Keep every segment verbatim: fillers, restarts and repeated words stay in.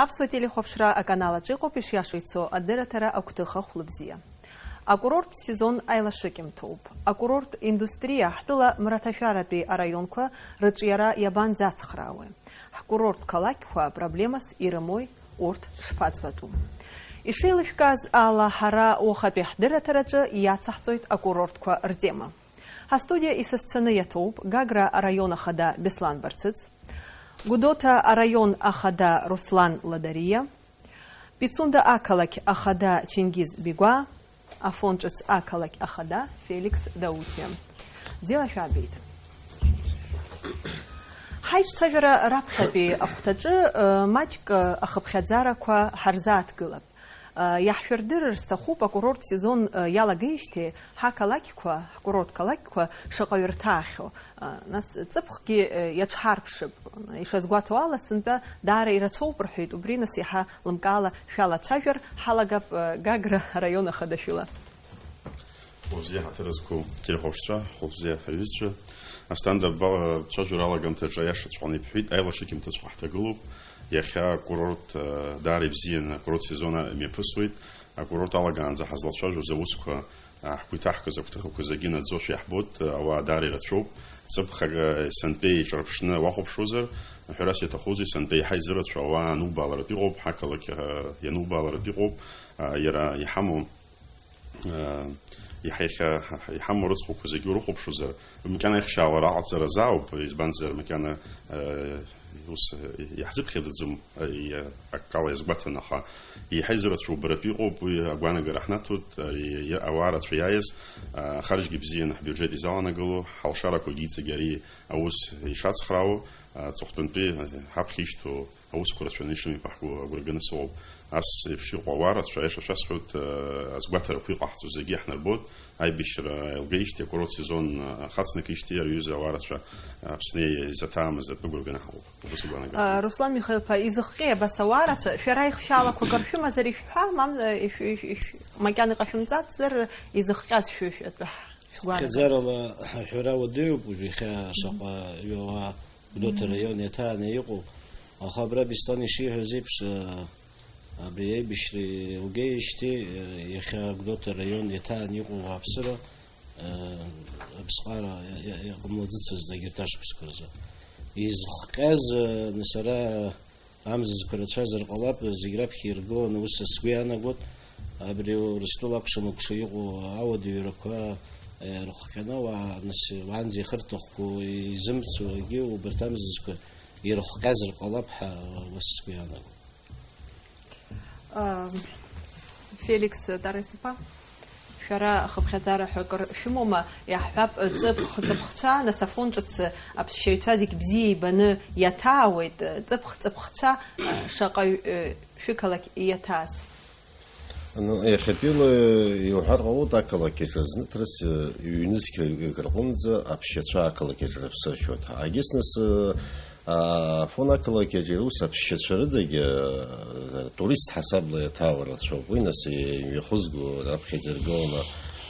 Аԥсуа телехәаԥшра аканал аҿы иҟоуп ишиашоу ицо адырраҭара агәҭыха Хәлыбзиа. Акурорттә сезон аилашыкьымҭоуп. Акурорттә индустриа ҳтәыла мраҭашәаратәи араионқәа рыҿиара иабанӡацхраауеи? Ҳкурорттә қалақьқәа проблемас ирымои, урҭ шԥаӡбатәу? Ишеилышәкааз ала, ҳара уахатәи ҳдырраҭараҿы иацаҳҵоит акурортқәа ртема. Ҳастудиа исасцәаны иаҭоуп Гагра араион ахада Беслан Барцыц, Гәдоуҭа араион ахада Руслан Ладариа, Пицунда ақалақь ахада Чингиз Бигәаа, Афон ҿыц ақалақь ахада Феликс Даутиа. Бзиала шәаабеит. Ҳаиҿцәажәара раԥхьатәи ахәҭаҿы, э, маҷк, э, ахыԥхьаӡарақәа ҳарзааҭгылап. Э, иаҳшәырдырыр сҭахуп, акурорттә сезон, э, иалагеижьҭеи ҳақалақьқәа, ҳкурорт қалақьқәа шаҟаҩ рҭаахьоу. Э, нас ҵыԥхгьы, э, иаҽҳарԥшып. Ишазгәаҭоу ала, сынтәа даара ирацәоуп рҳәеит, убри нас иаҳа лымкаала шәалацәажәар ҳалагап, э, Гагра араион ахадашәыла. Хәлыбзиа ҳаҭыр зқәу телехәаԥшцәа, хәлыбзиа аҩызцәа, Асҭанда, бцәажәара алагамҭаҿы аиашаҵәҟьаны ибҳәеит, аилашыкьымҭаҵәҟьа ҳҭагылоуп. Иахьа акурорт, э, даара ибзианы, акурорт сезон мҩаԥысуеит. Акурорт алагаанӡа ҳазлацәажәоз аусқәа, э, ҳгәы иҭаҳкыз агәҭыхақәа зегьы наӡошәа иаҳбоит, э, ауаа даара ирацәоуп. Ҵыԥх, э, сынтәа иҿырԥшны уахәаԥшуазар, ҳәарас иаҭахузеи, сынтәа еиҳа изырацәоу ауаа анубааларатә иҟоуп, ҳақалақь, э, ианубааларатә иҟоуп, э, иара иҳамоу Иаҳа иахьа иҳамоу рыцхәқәа зегьы урыхәаԥшуазар, макьана ихшьаалара аҟаҵаразы ауп, избанзар, макьана, э, ус, э, иаҳзыԥхьаӡаӡом, э, иа-, аккала иазгәаҭан, аха иаҳа изырацәоу баратәы иҟоуп, уи агәаанагара ҳнаҭоит, ари, иа-, ауаа рацәа иааиз, а, ахарџьгьы бзианы ҳбиуџьет изаланагалоу, ҳалшарақәагьы иҵегь ари аус ишацхраау, аҵыхәтәантәи, э, ҳаԥхьа ишьҭоу аусқәа рацәаны ишымҩаԥаҳго агәра ганы сыҟоуп. Ас еиԥш иҟоу ауаа рацәа, аиаша шәасҳәоит, э, азгәаҭарақәа иҟаҳҵо зегьы иаҳнарбоит. Аибашьра еилгеижьҭеи, акурорт сезон, э, ахацнакижьҭеи, ари аҩыза ауаа рацәа, э, Аԥсны изаҭаамыз атәы гәра ганы ҳаҟоуп. Убас игәаанагоит. Э, Руслан Михаил-ԥа, изыхҟьеи абас ауаа рацәа? Шәара ихшьаалақәак ршәымазар ишәҳәа, мам, э, ишә-, ишә-, ишә-, макьана иҟашәымҵацзар, изыхҟьаз шәышәатәы ҳгәаанагоит. Хьӡарала ҳәара уадаҩуп, уажә иахьа шаҟа иоуа Гәдоуҭа раион иаҭааны иҟоуп. Аха абра Беслан ишиҳәаз еиԥш, а, абри аибашьра еилгеижьҭеи, а, иахьа Гәдоуҭа раион иаҭааны иҟоу ауааԥсыра, а, аԥсҟара иа-, иа-, иаҟамлаӡыцызт егьырҭ ашықәсқәа рзы. Изыхҟьаз, а, нас ара амзызқәа рацәазар ҟалап, зегь раԥхьа иргыланы ус сгәы иаанагоит. Абри Урыстәыла акәша мыкәша иҟоу ауадаҩрақәа, а, ирыхҟьаны, уа-, нас уаанӡа ихырҭахқәоу изымцо, егьи убарҭ амзызқәа ирыхҟьазар ҟалап ҳәа уа сгәы иаанагоит. Ам, Феликс Тарас-иԥа, шәара ахыԥхьаӡара ҳәа акыр шәымоума? Иаҳҳәап, ҵыԥх, ҵыԥхцәа, нас Афон ҿыц аԥсшьаҩцәа зегь бзиа ибаны иаҭаауеит, ҵыԥх, ҵыԥхцәа, шаҟаҩ, шәықалақь иаҭааз? Ну, иахьатәиала иуҳәар ҟалоит, ақалақь аҿы зныҭрыс, ҩнызқьҩык рҟынӡа аԥсшьацәа ақалақь аҿы рыԥсыршьоит. Егьыс нас, Афон ақалақь аҿы ус аԥсшьацәа рыдагьы, турист ҳасабла иаҭаауа рацәоуп. Уи нас имҩахызго раԥхьаӡа иргыланы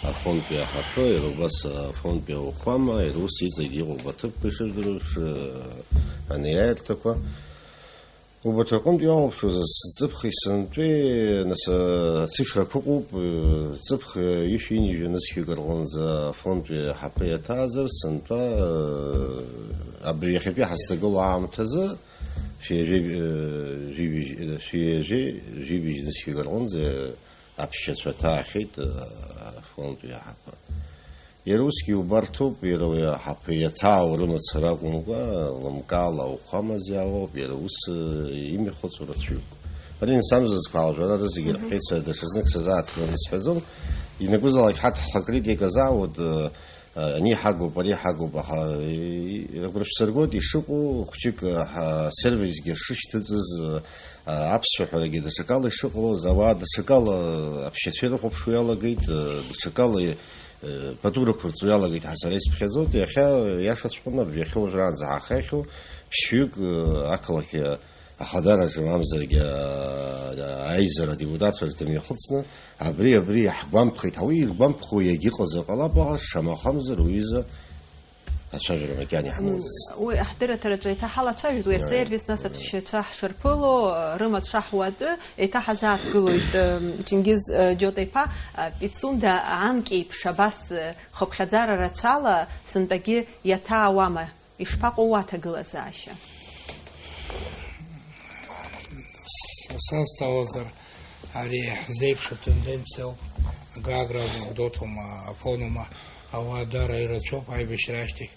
Афонтәи аҳаԥы, иара убас Афонтәи ауахәама, иара ус иҵегь иҟоуп аҭыԥқәа ишырдыруа еиԥш, анеиааирҭақәа. Убарҭ рҟынтә иуалԥшуазар, ҵыԥх исынтәи, нас, ацифрақәа ыҟоуп, ҵыԥх ҩышәи ҩынҩажәи нызқьҩык рҟынӡа Афонтәи ҳаԥы иаҭаазар, сынтәа, абри иахьатәи ҳазҭагылоу аамҭазы, шәи жәи-, жәибжь, шәи жәи-, жәибжь нызқьҩык рҟынӡа аԥсшьацәа ҭаахьеит, Афонтәи ҳаԥы. Иара усгьы иубарҭоуп, иара уи аҳаԥы иаҭаау рымацара акәымкәа, лымкаала ауахәамазиаауоуп, иара ус, э, имҩахыҵуа рацәаҩуп. Марина, самзызқәа аалжәара рызегьы Мгм. рҳәеит, сара даҽазнык сазааҭгыланы исҳәаӡом. Ианакәызаалак ҳаҭаххак ридиказ аауеит, э, э, ани ҳагуп, ари ҳагуп, аха, э, агәра шәсыргоит, ишыҟоу, хәҷык, э, ҳа-, сервисгьы шышьҭыҵыз, э, аԥсшәаҳәарагьы даҽакала ишыҟалоз, ауаа даҽакала аԥсшьацәа ирыхәаԥшуа иалагеит, э, даҽакала Э, пату рықәырҵо иалагеит ҳәа сара исԥхьаӡоит, иахьа иашаҵәҟьаны абри иахьа уажәраанӡа ҳахьхьоу ԥшьҩык, э, ақалақь ахадараҿы мамзаргьы, э, аизара адепутатцәа рҿы дымҩахыҵны, абри, абри иаҳгәамԥхеит ҳәа, уи иргәамԥхо иагьыҟазар ҟалап, аха шамахамзар уҩыза Ацәажәара макьана иҳамоуӡац. Уи аҳдырраҭараҿы еиҭаҳалацәажәоит, уи асервис, нас аԥсшьацәа ҳшырԥыло, рымаҭ шаҳуа атәы еиҭаҳазааҭгылоит, э, Џьенгиз, э, Џьотеиԥа, э, Пицунда анкьеиԥш абас, э, хыԥхьаӡара рацәала сынтәагьы иаҭаауама? Ишԥаҟоу уаҭагылазаашьа? Сазҵаауазар, ари ҳзеиԥш атенденциа ауп. Гагра анекдотума, афонума, ауаа дара ирацәоуп аибашьра ашьҭахь.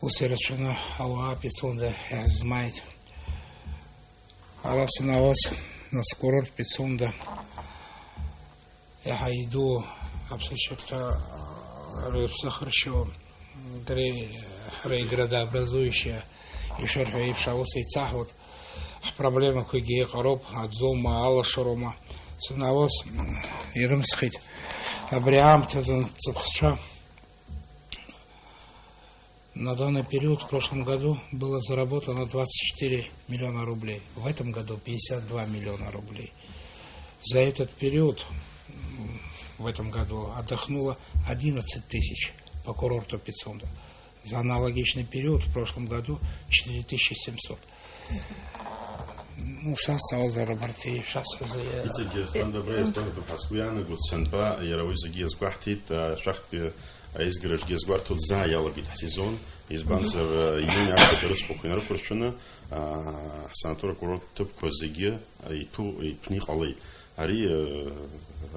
Ус ирацәаны ауаа Пицунда иаҳзмааит. Ара санаауаз, нас курорт Пицунда иаҳа идуу аԥсышьаԥҭа, а, рыԥсы ахыршьуа, дара, ҳара иградообразующие ишырҳәо еиԥш аус еицаҳуеит. Ҳпроблемақәагьы еиҟароуп, аӡоума, алашароума. Санаауаз, ирымсхит. Абри аамҭазын ҵыԥхцәа На данный период в прошлом году было заработано двадцать четыре миллиона рублей. В этом году пятьдесят два миллиона рублей. За этот период, м, в этом году отдохнуло одиннадцать тысяч по курорту Пицунда. За аналогичный период в прошлом году четыре тысячи семьсот. Ну, сасҵаауазар абарҭ ишәасҳәаз, э, Иҵегьы Асҭанда абра иазгәаҭатәуп ҳәа сгәы иаанагоит, сынтәа иара уи зегьы иазгәаҳҭеит, а, шәахтәи аизгараҿгьы иазгәарҭоит, заа иалагеит ҳсезон, избанзар, а, июнь ахԥатәи арыцхәақәа инарықәыршәаны, а, ҳсанатор акурорт ҭыԥқәа зегьы, а, иҭәу, иҭәны иҟалеит. Ари, а,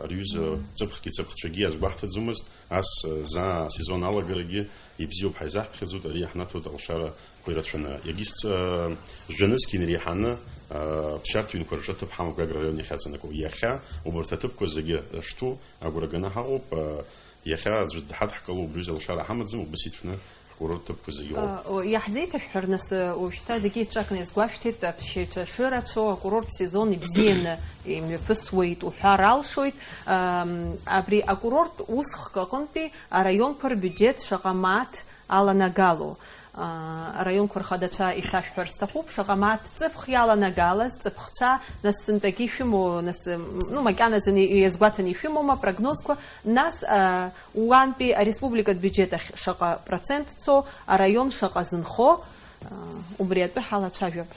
ари ҩыза ҵыԥхгьы ҵыԥхцәагьы иазгәаҳҭаӡомызт, ас, а, заа асезон алагарагьы ибзиоуп ҳәа изаҳԥхьаӡоит, ари иаҳнаҭоит алшара Ирацәаны, егьыс, э, жәа-нызқь инареиҳаны, э, ԥсшьарҭа ҩнқәа рҿы аҭыԥ ҳамоуп Гагра араион иахьаҵанакуа. Иахьа убарҭ аҭыԥқәа зегьы шҭәу агәра ганы ҳаҟоуп, э, иахьа аӡәы дҳадҳкыло убри азы алшара ҳамаӡам, убыс иҭәны ҳкурорт ҭыԥқәа зегьы ыҟоуп. Э, о, иаҳзеиҭашәҳәар, нас, э, уажәшьҭа зегьы еиҿакны иазгәашәҭеит, аԥсшьаҩцәа шырацәоу, акурорт сезон ибзианы имҩаԥысуеит уҳәар алшоит. Ам, абри акурорт усхк аҟынтәи араионқәа рбиуџьет шаҟа мааҭ аланагало. Аа, араионқәа рхадацәа исашәҳәар сҭахуп, шаҟа мааҭ ҵыԥх иаланагалаз, ҵыԥхцәа, нас сынтәагьы ишәымоу, нас, м, ну, макьаназы ни-, иазгәаҭаны ишәымоума апрогнозқәа, нас, аа, уантәи ареспубликатә биуџьет ахь шаҟа процент цо, араион шаҟа зынхо, аа, убри атәы ҳалацәажәап.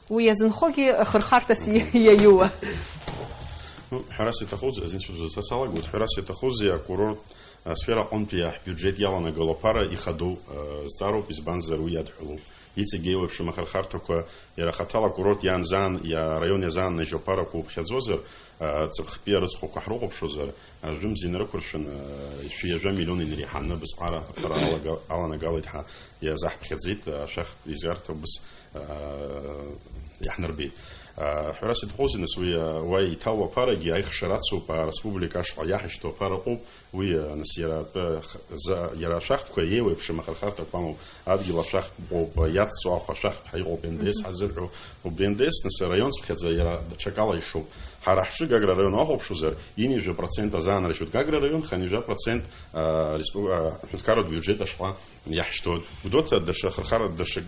Уи иазынхогьы хырхарҭас и-, иаиуа. Ну, ҳәарас иаҭахузеи, азин цәыбзоуца салагоит, ҳәарас иаҭахузеи акурорт асфера аҟынтәи ҳбиуџьет иаланагало аԥара ихадоу, э, зҵаароуп, избанзар уи иадҳәалоуп. Иҵегь еиуеиԥшым ахырхарҭақәа иара хаҭала акурорт ианзаан, иа-, араион иазааннажьу аԥарақәа уԥхьаӡозар, э, ҵыԥхтәи арыцхәақәа ҳрыхәаԥшуазар, э, жәымз инарықәыршәаны, э, шәи ҩажәа миллион инареиҳаны абысҟара аԥара алага-, аланагалеит ҳәа иазаҳԥхьаӡеит, э, ашәахтә еизгарҭа убыс, э, иаҳнарбеит. Э, ҳәарас иаҭахузеи, нас, уи, э, уа иҭало аԥарагьы аихшара ацуп, ареспублика ашҟа иаҳашьҭоу аԥара ыҟоуп, уи, э, нас, иара атәы х-, за-, иара ашәахтәқәа еиуеиԥшым ахырхарҭақәа амоуп, адгьыл ашәахтә ыҟоуп, иацҵо ахә ашәахтә ҳәа иҟоуп, Н Д С ҳазырҳәо, убри Н Д С, нас, араион цыԥхьаӡа иара даҽакала ишоуп. Ҳара ҳҿы Гагра араион уахәаԥшуазар, ҩынҩажәа процент азаанаршьоит Гагра араион, хынҩажәа процент, э, респу-, э, аҳәынҭқарратә биуџьет ашҟа иаҳшьҭоуп. Гәдоуҭа даҽа хырхарҭа, даҽа,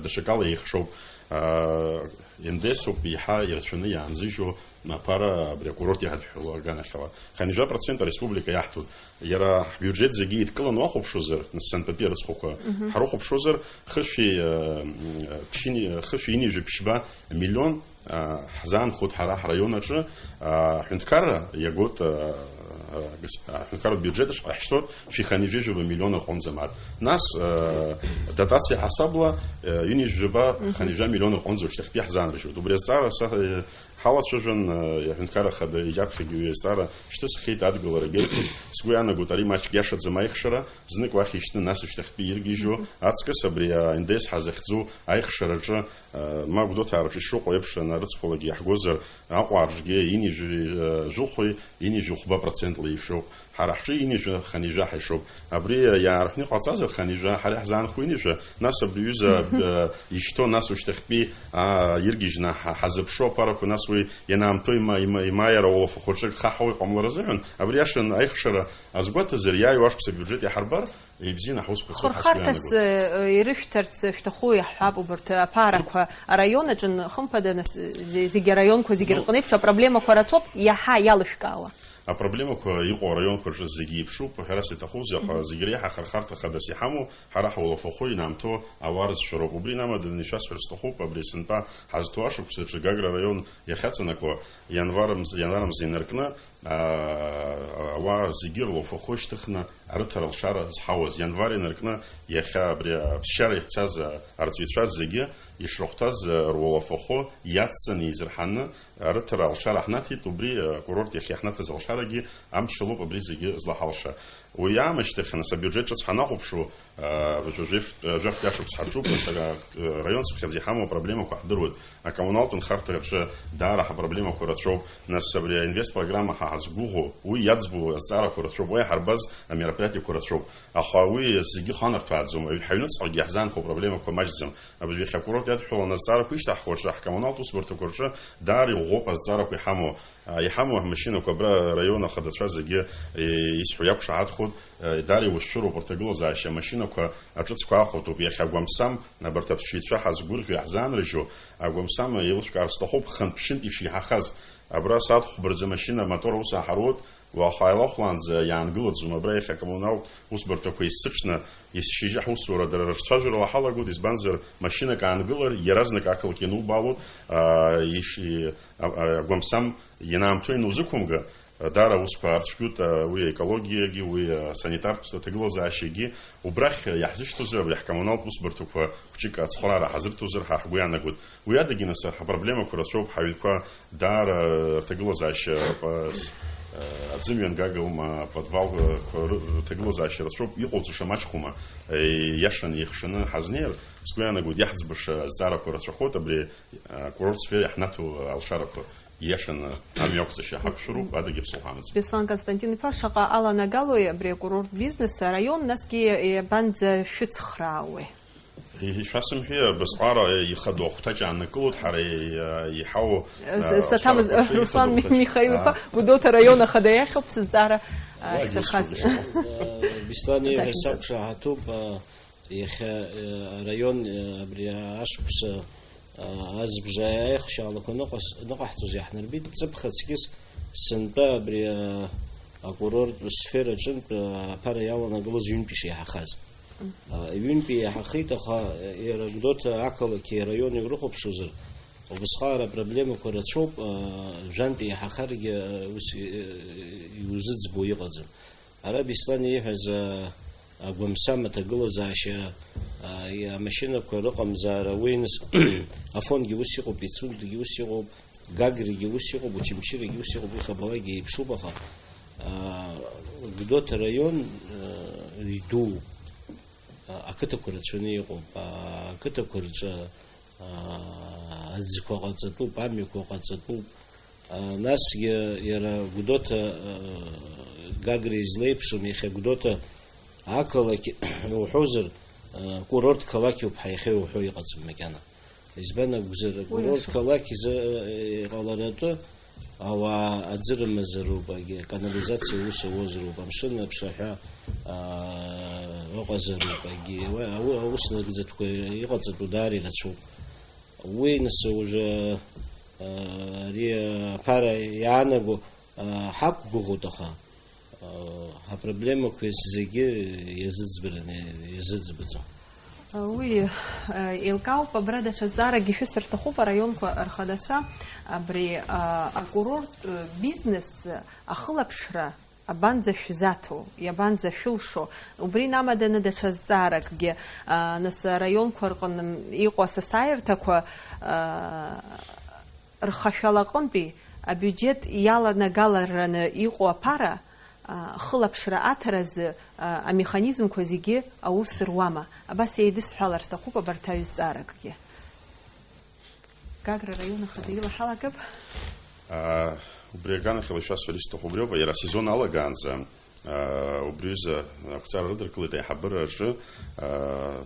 даҽакала еихшоуп. Аа, Н Д С ауп еиҳа ирацәаны иаанзыжьуа аԥара абри акурорт иҳадҳәалоу аганахьала. Хынҩажәа процент ареспублика иаҳҭоит. Иара ҳбиуџьет зегьы еидкыланы уахәаԥшуазар, нас сынтәатәи арыцхәақәа ҳрыхәаԥшуазар, хышәи, э, м, ԥшьыни-, хышәи ҩынҩажәи ԥшьба миллион, а, ҳзаанхоит ҳара ҳраион аҿы, а, ҳҳәынҭқарра иагоит, а, а, гыс-, а, ҳҳәынҭқарратә биуџьет аҿы ҟаҳшьҭоит шәи хынҩажәи жәаба миллион аҟынӡа мааҭ. Нас, а, дотациа ҳасабла, а, ҩынҩажәи жәаба хынҩажәа миллион аҟынӡа ушьҭахьтәи ҳзаанаршьоит. Убри азҵаара са, а, ҳалацәажәан, а, аҳәынҭқарра ахада иаԥхьагьы уи азҵаара шьҭысххьеит, адгыларагьы аиҭеит. Сгәы иаанагоит, ари маҷк иашаӡам аихшара, знык уахь ишьҭны, нас ушьҭахьтәи иргьежьуа аҵкыс абри, а, Н Д С ҳазыхьӡу аихшараҿы, Ма Гәдоуҭаараҿы ишыҟоу еиԥш анарыцқәалак иаҳгозар, Аҟәа аҿгьы ҩынҩажәи жәохәи ҩынҩажәи хәба процентла ишоуп. Ҳара ҳҿы ҩынҩажәи хынҩажәи ҳәа ишоуп. Абри иаарҳәны иҟаҵазар, хынҩажәи ҳара иаҳзаанхо ҩынҩажәи, нас абри аҩыза, э, ишьҭоу, нас ушьҭахьтәи, аа, иргьежьны ҳа-, ҳазыԥшу аԥарақәа, нас уи ианаамҭоу има-, има-, имааира ауалафахәаҿы хаҳауа иҟамлар азыҳәан, абри иашан аихшара азгәаҭазар, иааиуа ашықәс абиуџьет иаҳарбар, Ибзианы ҳусқәа цоит ҳәа сгәы Хырхарҭас, иаанагоит. Э, ирышәҭарц шәҭаху иаҳҳәап, убарҭ аԥарақәа араион аҿы, хымԥада, нас, зе-, зегьы араионқәа зегьы Ну. рҟны еиԥш апроблемақәа рацәоуп, иаҳа иалышәкаауа. Апроблемақәа иҟоу араионқәа рҿы зегьы еиԥшуп, ҳәарас иҭахузеи, аха зегьы реиҳа ахырхарҭа хадас иҳамоу, ҳара ҳуалафахәы инамҭоу ауаа рызшәароуп. Убри инамаданы ишәасҳәар сҭахуп, абри сынтәа ҳазҭоу ашықәсаҿы Гагра араион иахьаҵанакуа, ианвар мз-, ианвар мза инаркны, аа, ауаа зегьы рлоуфахәы шьҭыхны арыҭара алшара зҳауаз, ианвар инаркны иахьа абри аԥсшьара иахьцаз, а, арҵаҩцәа зегьы ишрыхәҭаз, а, руалафахәы иацҵаны, еизырҳаны, арыҭара алшара ҳнаҭеит, убри, а, акурорт иахьа иаҳнаҭаз алшарагьы амч алоуп абри зегьы злаҳалша. Уи аамышьҭахь, нас, абиуџьет ҿыц ҳанахәаԥшуа, а, жәа-, жәа-, жәа-, жәафтәи ашықәс ҳаҿуп, нас, а, раион цыԥхьаӡа иҳамоу апроблемақәа ҳдыруеит. Акоммуналтә нхарҭа аҿы даара ҳапроблемақәа рацәоуп, нас, абри аинвест программа ҳа ҳазгәыӷуа, уи иаӡбо азҵаарақәа рацәоуп, уи иаҳарбаз амероприатиақәа рацәоуп. Аха уи зегьы ханарҭәааӡом, аҩ-, ҳаҩныҵҟагьы иаҳзаанхо проблемақәа маҷӡам. Абыржәы иахьа акурорт иадҳәаланы азҵаарақәа ишьҭаҳхуа аҿы ҳкоммуналтә усбарҭақәа рҿы даара иӷәӷәоуп азҵаарақәа иҳамоу. А, иҳамоу амашьынақәа абра араион ахадацәа зегьы, е, исҳәо иақәшаҳаҭхоит, е, даара иушәшәыроуп рҭагылазаашьа, амашьынақәа аҿыцқәа аахәатәуп. Иахьа агәамсам, абарҭ аԥсшьаҩцәа ҳазгәырӷьо, иаҳзаанрыжьуа, агәамсам еилышәкаар сҭахуп, хынтә-ԥшьынтә ишиҳахаз. Абра сааҭ хәба рзы амашьына амотор аус аҳаруеит, уаха ааилахәлаанӡа иаангылаӡом. Абра иахьа акоммуналтә усбарҭақәа исзыҽны, есшьыжьы ҳусура дара рыхцәажәарала ҳалагоит, избанзар, машьынак аангылар, иаразнак ақалақь ианубаалоит, аа, иши-, а-, а-, агәамсам ианаамҭоу ианузықәымга, даара аусқәа аарцәгьоит, а, уи аекологиагьы, уи асанитартә ҭагылазаашьагьы. Убрахь иаҳзышьҭоузар, абри ҳкоммуналтә усбарҭақәа хәҷык ацхыраара ҳазырҭозар ҳәа ҳгәы иаанагоит. Уи адагьы, нас, ҳапроблемақәа рацәоуп, ҳаҩнқәа даара рҭагылазаашьа, па-, с-, а, аӡымҩангагаума, аподвалқәа ры-, рҭагылазаашьа рацәоуп, иҟоуҵаша маҷхума, е, иашаны, еихшаны ҳазнеир, сгәы иаанагоит, иаҳӡбаша азҵаарақәа рацәахоит, абри, а, акурорт сфера иаҳнаҭо алшарақәа. Ииашаны амҩақәҵашьа ҳақәшәыроуп, адагьы ԥсуа ҳамаӡам. Беслан Константин-иԥа, шаҟа аланагалои абри акурорт бизнес араион, насгьы иабанӡашәыцхраауеи? Ишәасымҳәеи, абасҟара ихадоу ахәҭаҷ ааннакылоит, ҳара иҳау, С-, а, саҭамыз, алшарақәа Руслан рҿы ихадоу ахәҭаҷ. Михаил-иԥа, Гәдоуҭа араион ахада иахьоуп сызҵаара, а, уаагьы сахаз. Усқәа шыҟоу. Э, Беслан ииҳәаз Аҭак сақәшаҳаҭуп, а, Иахьа, э, араион, э, абри ашықәса, э, азбжа аихшьаалақәа ныҟас-, ныҟаҳҵоз иаҳнарбеит, ҵыԥх аҵкьыс сынтәа абри, э, акурорттә сфера аҿынтә, э, аԥара иаланагалоз ҩынтә ишеиҳахаз. Э, ҩынтә еиҳахеит, аха, э, иара Гәдоуҭа ақалақьи араиони урыхәаԥшуазар, убасҟан ара апроблемақәа рацәоуп, э, жәантә еиҳахаргьы, э, ус, э, иузыӡбо иҟаӡам. Ара Беслан ииҳәаз, а, агәамсам аҭагылазаашьа, а, и-, амашьынақәа рыҟамзаара, уи нас, Афонгьы ус иҟоуп, Пицундагьы ус иҟоуп, Гаграгьы ус иҟоуп, Очамчырагьы ус иҟоуп, уи хабалагьы еиԥшуп, аха, а, Гәдоуҭа араион, а, идууп, а, ақыҭақәа рацәаны иҟоуп, а, ақыҭақәа рҿы аа, аӡқәа ҟаҵатәуп, амҩақәа ҟаҵатәуп. Аа, насгьы иара Гәдоуҭа, аа, Гагра излеиԥшым, иахьа Гәдоуҭа ақалақь уҳәозар, аа, курорт қалақьуп ҳәа иахьа иуҳәо иҟаӡам макьана. Избан акәзар, уи курорт ашәа. Қалақь изы, аа, иҟаларатәы ауаа аӡы рымазароуп, агьы аканализациа аус ауазароуп, амшын аԥшаҳәа, аа, ыҟазароуп, агьы ауа-, ауа-, аус нагӡатәқәа иҟаҵатәу даара ирацәоуп. Уи нас уажәы, аа, ари аԥара иаанаго, аа, ҳақәгәыӷуеит, аха, аа, ҳапроблемақәа зегьы иазыӡбараны иазыӡбаӡом. Уи, э, еилкаауп, абра даҽа зҵааракгьы шәысҭар сҭахуп, араионқәа рхадацәа, абри, а, акурорттә бизнес ахылаԥшра абанӡа шәзаҭо, иабанӡа шәылшо, убри инамаданы даҽа зҵааракгьы, а, нас араионқәа рҟны иҟоу асасааирҭақәа, а, рхашәалаҟынтәи абиуџьет иаланагалараны иҟоу аԥара, а, хылаԥшра аҭаразы, а, амеханизмқәа зегьы аус руама? Абас еидысҳәалар сҭахуп абарҭ аҩзҵааракгьы. Гагра араион ахада илаҳалагап. А, убри аганахьала ишәасҳәар исҭаху убриоуп, иара асезон алагаанӡа, а, убри аҩыза ақәҵара рыдыркылеит аиҳабыра аҿы, а,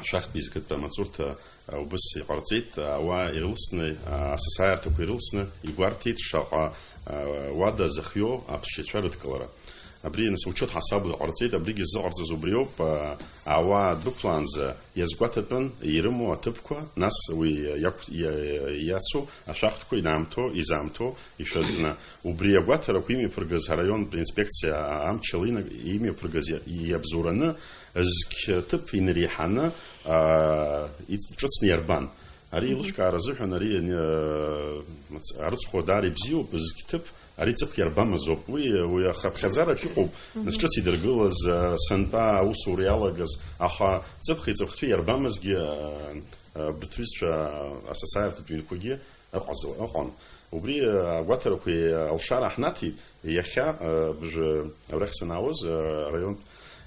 Шәахтә еизгатәи амаҵурҭа, а, убыс иҟарҵеит, ауаа ирылсны, а, асасааирҭақәа ирылсны игәарҭеит шаҟа, а, уада зыхиоу аԥсшьацәа рыдкылара. Абри, нас, учет ҳасабла ҟарҵеит, абригьы ззыҟарҵаз убриоуп, а, ауаа дәықәлаанӡа иазгәаҭатәын ирымоу аҭыԥқәа, нас уи иақә-, иа-, иацу ашәахтәқәа инаамҭоу, изаамҭоу ишәатәны. Убри агәаҭарақәа имҩаԥыргаз араионтә инспекциа амчала ина-, имҩаԥыргаз иа-, иабзоураны, зқь ҭыԥ инареиҳаны, а, иц-, ҿыцны иарбан. Ари Мгм. Еилышәкаара азыҳәан ари, ани, а, мац-, арыцхәа даара ибзиоуп, зқь ҭыԥ ари ҵыԥх иарбамыз ауп. Уи, уи ахыԥхьаӡарахь иҟоуп, Мгм. Нас ҿыц идыргылаз, а, сынтәа аусура иалагаз, аха ҵыԥх иҵыԥхтәы иарбамызгьы, а, а, абарҭ рҩызцәа асасааирҭатә ҩнқәагьы ыҟаз-, ыҟан. Убри, а, агәаҭарақәеи алшара ҳнаҭеит, иахьа, а, бжы, арахь санаауаз, а, араионтә,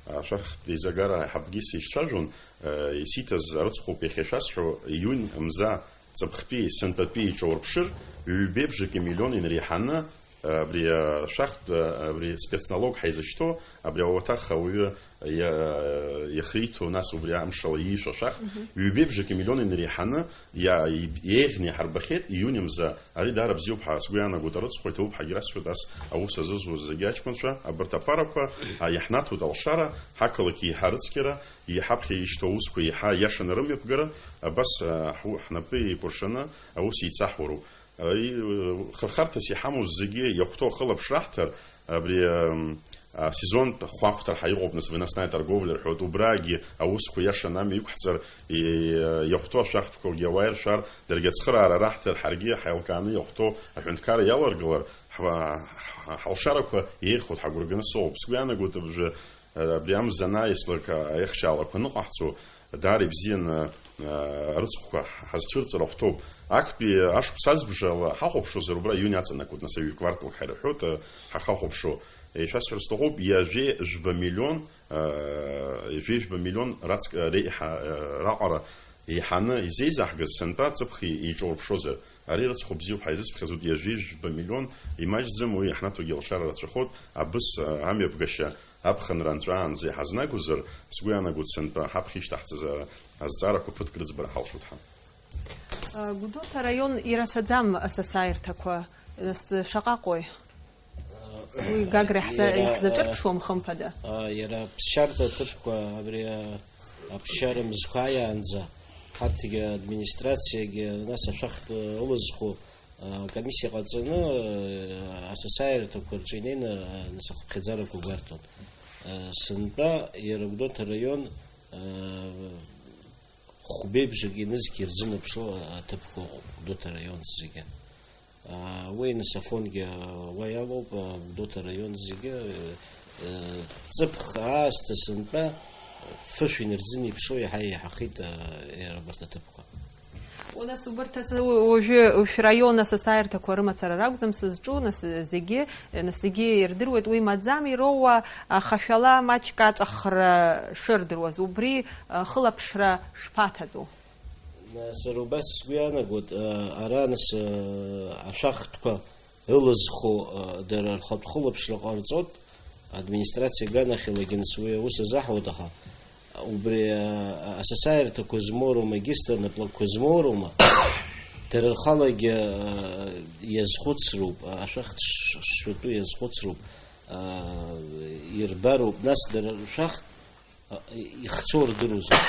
а, ашәахтә еизагара аиҳабгьы сеицәажәон, а, исиҭаз арыцхәоуп иахьа шәасҳәо, июнь мза ҵыԥхтәи, сынтәатәи иҿаурԥшыр, ҩбеи бжаки миллион инареиҳаны, абри, а, шәахтә, а, абри спецналог ҳаизышьҭоу, абри ауаҭах ауаҩы иа-, иахриҭо, нас убри амшала иишәа шәахтә, Мгм. Ҩбеи бжаки миллион инареиҳаны иа-, и-, еиӷьны иҳарбахьеит, ииуни мза. Ари даара бзиоуп ҳәа сгәы иаанагоит, арыцхә иҭабуп ҳәагьы расҳәоит, ас аус азызуаз зегьы аҷкәынцәа, абарҭ аԥарақәа, а, иаҳнаҭоит алшара, ҳақалақь еиҳа рыцқьара, иҳаԥхьа ишьҭоу аусқәа еиҳа иашаны рымҩаԥгара, абас, а, ҳу-, ҳнапы еикәыршаны аус еицаҳуароуп. Ари, э, хырхарҭас иҳамоу зегьы иахәҭоу ахылаԥшра аҳҭар, абри, ам, асезонтә хәаахәҭра ҳәа иҟоуп, нас, выносная торговля рҳәоит, убрагьы аусқәа иашаны амҩа иқәҳҵар, и-, иахәҭоу ашәахтәқәагьы ауаа иршәар, даргьы ацхыраара раҳҭар, ҳаргьы ҳаилкааны иахәҭоу аҳәынҭқарра иаларгылар, ҳа-, ҳа-, ҳалшарақәа еиӷьхоит, ҳагәра ганы сыҟоуп. Сгәы иаанагоит, абжа, абри амза анааислак аихшьаалақәа аныҟаҳҵо, даара ибзианы, а, арыцхәқәа ҳазцәырҵыр ахәҭоуп. Актәи ашықәс азбжала ҳахәаԥшуазар, убра июнь аҵанакуеит, нас аҩ-, кварталк ҳаирҳәоит, а, ҳахахәаԥшуа. Ишәасҳәар сҭахуп, ҩажәи жәба миллион, а, ҩажәи жәба миллион раҵк-, а, реиҳа, а, раҟара еиҳаны изеизаҳгаз сынтәа ҵыԥх и-, иҿаурԥшозар. Ари рыцхә бзиоуп ҳәа изысԥхьаӡоит, ҩажәи жәба миллион имаҷӡам, уи иаҳнаҭогьы алшара рацәахоит, абыс, а, амҩаԥгашьа аԥхынра анҵәаанӡа иҳазнагозар, сгәы иаанагоит, сынтәа ҳаԥхьа ишьҭаҳҵаз, а, азҵаарақәа ԥыҭк рыӡбара ҳалшоит ҳәа. Гәдоуҭа араион ирацәаӡам асасааирҭақәа, нас, шаҟаҟои? Уи Гагра иаҳза-, Иара, иаҳзаҿырԥшуам, хымԥада. А, иара аԥсшьарҭа аҭыԥқәа, абри, а, аԥсшьара мзқәа ааиаанӡа, ҳарҭгьы администрациагьы, нас ашәахтә ылызху, а, комиссиа ҟаҵаны, а, асасааирҭақәа рҿы инеины, а, нас ахыԥхьаӡарақәа гәарҭон. А, сынтәа иара Гәдоуҭа араион, а, хәбеибжак инызқь ирзынаԥшуа аҭыԥқәа ыҟоуп Гәдоуҭа араион зегьы. Аа, уи нас Афонгьы уа иалоуп, аа, Гәдоуҭа араион зегьы, э, ҵыԥх аасҭа сынтәа фышә инарзынеиԥшуа иаҳа еиҳахеит, аа, иара абарҭ аҭыԥқәа. Нас убарҭ асы-, уажәы шәраион асасааирҭақәа рымацара ракәӡам сызҿу, нас зегьы, нас зегьы ирдыруеит, уи маӡам, ироуа, ахашәала маҷк аҿахра шырдыруаз, убри, а, хылаԥшра шԥаҭатәу? Сара убас сгәы иаанагоит, а, ара, нас, а, ашәахтәқәа ылызху, а, дара рхатә хылаԥшра ҟарҵоит, администрациа аганахьалагьы, нас, уи аус азаҳуеит, аха убри, а, асасааирҭақәа змоу роума, егьыс анаплакқәа змоу роума, дара рхалагьы, а, иазхәыцроуп, а, ашәахтә ш-, шәатәы иазхәыцроуп, а, ирбароуп, нас дара ршәахтә а, ихцоу рдыруазароуп.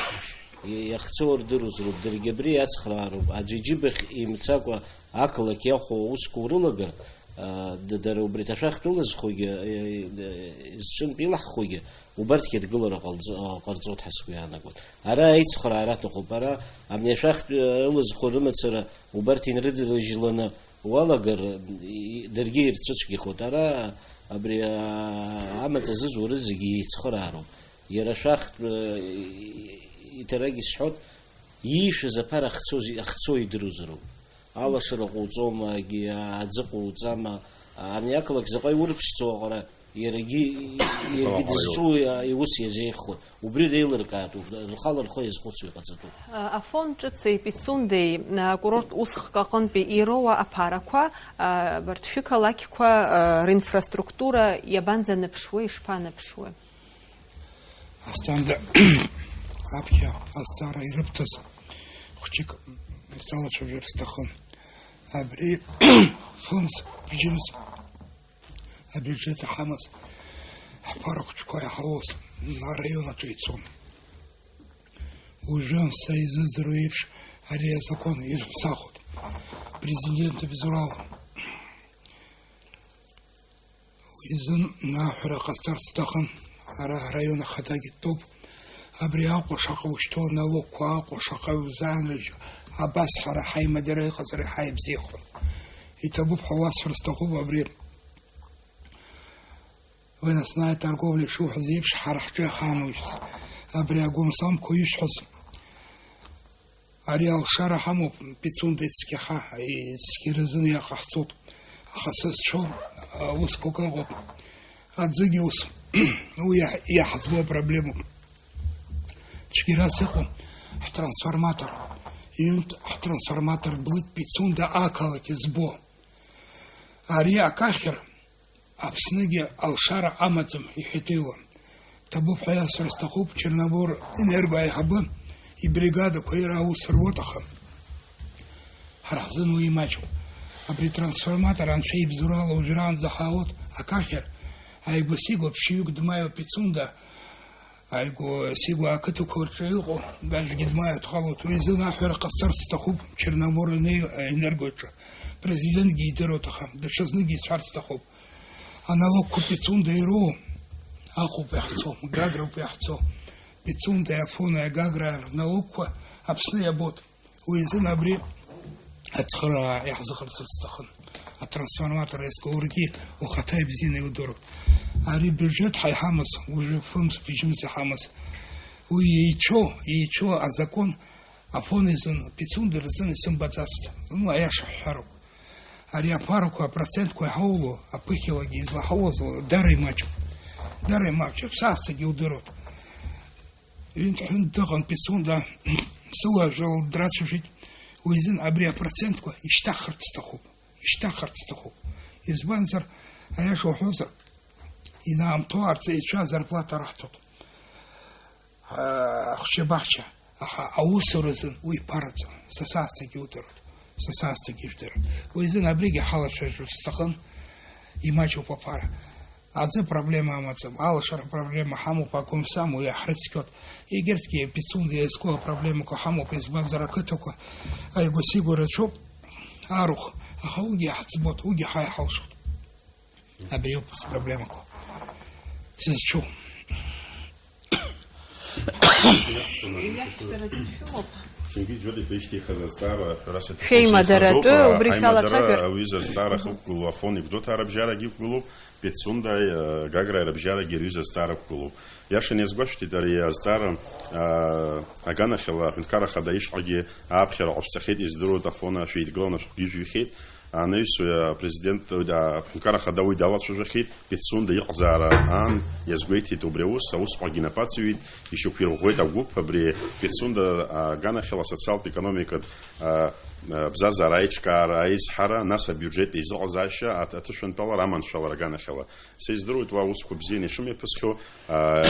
Иахцоу рдыруазароуп, даргьы абри иацхраароуп. Аӡәы иџьыбахь имцакәа ақалақь иахәо аусқәа урылагар, а, д-, дара убри ҭашәахтә ылызхугьы, э, э, зҿынтә илаҳхугьы, убарҭгьы адгылара ҟалҵо-, а, ҟарҵоит ҳәа сгәы иаанагоит. Ара аицхраара аҭахуп, ара абни ашәахтә, э, ылызху рымацара убарҭ инрыдырыжьланы уалагар, и-, даргьы ирцәыцәгьахоит. Ара абри, а, амаҵ азызуа рызегьы еицхыраароуп. Иара шәахтә, э, иҭарагь исҳәоит, иишәыз аԥара ахцоз-, ахцо идыруазароуп. Алашара ҟауҵома, егьи аӡы ҟауҵама, ани ақалақь заҟа иурԥшӡоу аҟара, иаргьы, иаргьы Аллаху дызҿу иа-, иус иазеиӷьхоит. Убри реилыркаатәуп, рхала рхы иазхәыцуа иҟаҵатәуп. Афон ҿыци Пицундеи, акурорт усхк аҟынтәи ироуа аԥарақәа, а, абарҭ шәықалақьқәа, а, ринфраструктура иабанӡаныԥшуеи, ишԥаныԥшуеи? Асҭанда аԥхьа азҵаара ирыбҭаз хәҷык салацәажәар сҭахын. Абри хымз, бжьымз абиуџьеҭ иҳамаз Ҳԥарахәҷқәа иаҳауаз араион аҿы ицон. Уажәы, са изыздыруа еиԥш, ари азакәан ирыԥсахуеит. Президент ибзоурала. Уи изын аҳәара ҟасҵарц сҭахын. Ара араион ахадагь дтәоуп. Абри Аҟәа шаҟа ушьҭоу аналогқәа, Аҟәа шаҟа иузаанрыжьуа, абас ҳара ҳаимадара иҟазар иаҳа ибзиахон. Иҭабуп ҳәа уасҳәар сҭахуп абри. Выездная торговля ишуҳәаз еиԥш, ҳара ҳҿы иахаанужьыз. Абри агәамсамқәа ишәҳәаз, ари алшара ҳамоуп, Пицунда ицқьаха, ицқьаразын иаҟаҳҵоит. Аха сызцәоу, а, усқәак ыҟоуп. Аӡыгьы ус, уи иаҳ-, иаҳӡбо апроблемоуп. Цәгьарас иҟоу ҳтрансформатор, ҩынтә ҳтрансформатор блит Пицунда ақалақь збо. Ари акахьыр, Аԥсныгьы алшара амаӡам, иҳәеит Еуа. Ҭабуп ҳәа иасҳәар сҭахуп, Черномор Энерго аиҳабы ибригадақәа иара аус руеит, аха ҳара ҳзын уи имаҷуп. Абри трансформатор анцәа ибзоурала уажәраанӡа ҳаауеит, акахьыр, ааигәа-сигәа ԥшьҩык дмаиоуп Пицунда, Ааигәа-сигәа ақыҭақәа рҿы иҟоу гажәгьы дмааит, ҳалоуп. Уи азын аҳәара ҟасҵарц сҭахуп Черномор Энергоаҿы. Президентгьы идыруеит, аха даҽазныкгьы исҳәарц сҭахуп. Аналогқәа Пицунда ироуа Аҟәоуп иаҳцо, Гагроуп иаҳцо. Пицундаи Афонеи Гаграи рналогқәа Аԥсны иабоит. Уи азын абри ацхыраара иаҳзыҟарҵар сҭахын. Атрансформатор иазку уаргьы ухаҭа ибзианы иудыруеит. Ари бюджет ҳәа иҳамаз, уажәы фымз, быжьымз иҳамаз. Уи еицәоу, еицәоу азакәан Афон изын, Пицунда рзын исымбаӡацт. Ну, аиаша ҳҳәароуп. Ари аԥарақәа, апроцентқәа иҳауло, аԥыхьалагьы излаҳауазла, дара имаҷуп. Дара имаҷуп, саасҭагьы иудыруеит. Ҩынтә-ҳәынтә дыҟан Пицунда, сыуаажәлар драцәажәеит, уи изын абри апроцентқәа ишьҭаҳхырц сҭахуп, ишьҭаҳхырц сҭахуп. Избанзар, аиаша уҳәозар, инаамҭоу арҵаҩцәа азарплата раҳҭоит. Ахәҷы-баҳча, аха аусуразын уи ԥараӡам, са саасҭагьы иудыруеит, са саасҭагьы ижәдыруеит. Уи изын абригьы ҳалацәажәарц сҭахын, имаҷуп аԥара. Аӡы проблема амаӡам, алашара проблема ҳамоуп, акәымсам уи иаҳрыцқьоит. Егьырҭгьы Пицунда иазку апроблемақәа ҳамоуп, избанзар ақыҭақәа ааигәа-сигәа рацәоуп, арахә, аха уигьы иаҳӡбоит, уигьы ҳа иҳалшоит. Абри ауп спроблемақәа сызцу. Иацәцаратәы шәыҟоуп. Џьонгьы Џьоди ишьҭихыз азҵаара ҳәарас иҭахуп. Шәеимадаратәы, сеихадоуп, убри шәалацәажәар. Аимадара ауаҩыза азҵаара ахықәгылоу Афон Игәдоуҭаа рыбжьарагьы иқәгылоуп, Пицундаи, э, Гаграи рыбжьарагьы рҩыза азҵаара ықәгылоуп. Иашаны иазгәашәҭеит ари азҵаара, а, аганахьала аҳәынҭқарра ахада ишҟагьы ааԥхьара ҟашәҵахьеит, издыруеит, Афон шәеидгыланы шәҟәгьы жәихьеит. Анаҩсуа апрезидент, а, аҳәынҭқарра ахада уи далацәажәахьеит, Пицунда иҟазаара аан иазгәеиҭеит убри аус, аусҟагьы инапы ацаҩит, ишьақәирӷәӷәеит агәыԥ, абри Пицунда аганахьала асоциалтә економикатә, а, а, бзазара аиҿкаара аизҳара, нас абиуџьет еизыҟазаашьа аҭ-, аҭышәантәалара аманшәалара аганахьала. Са издыруеит уа аусқәа бзианы ишымҩаԥысхьоу, аа,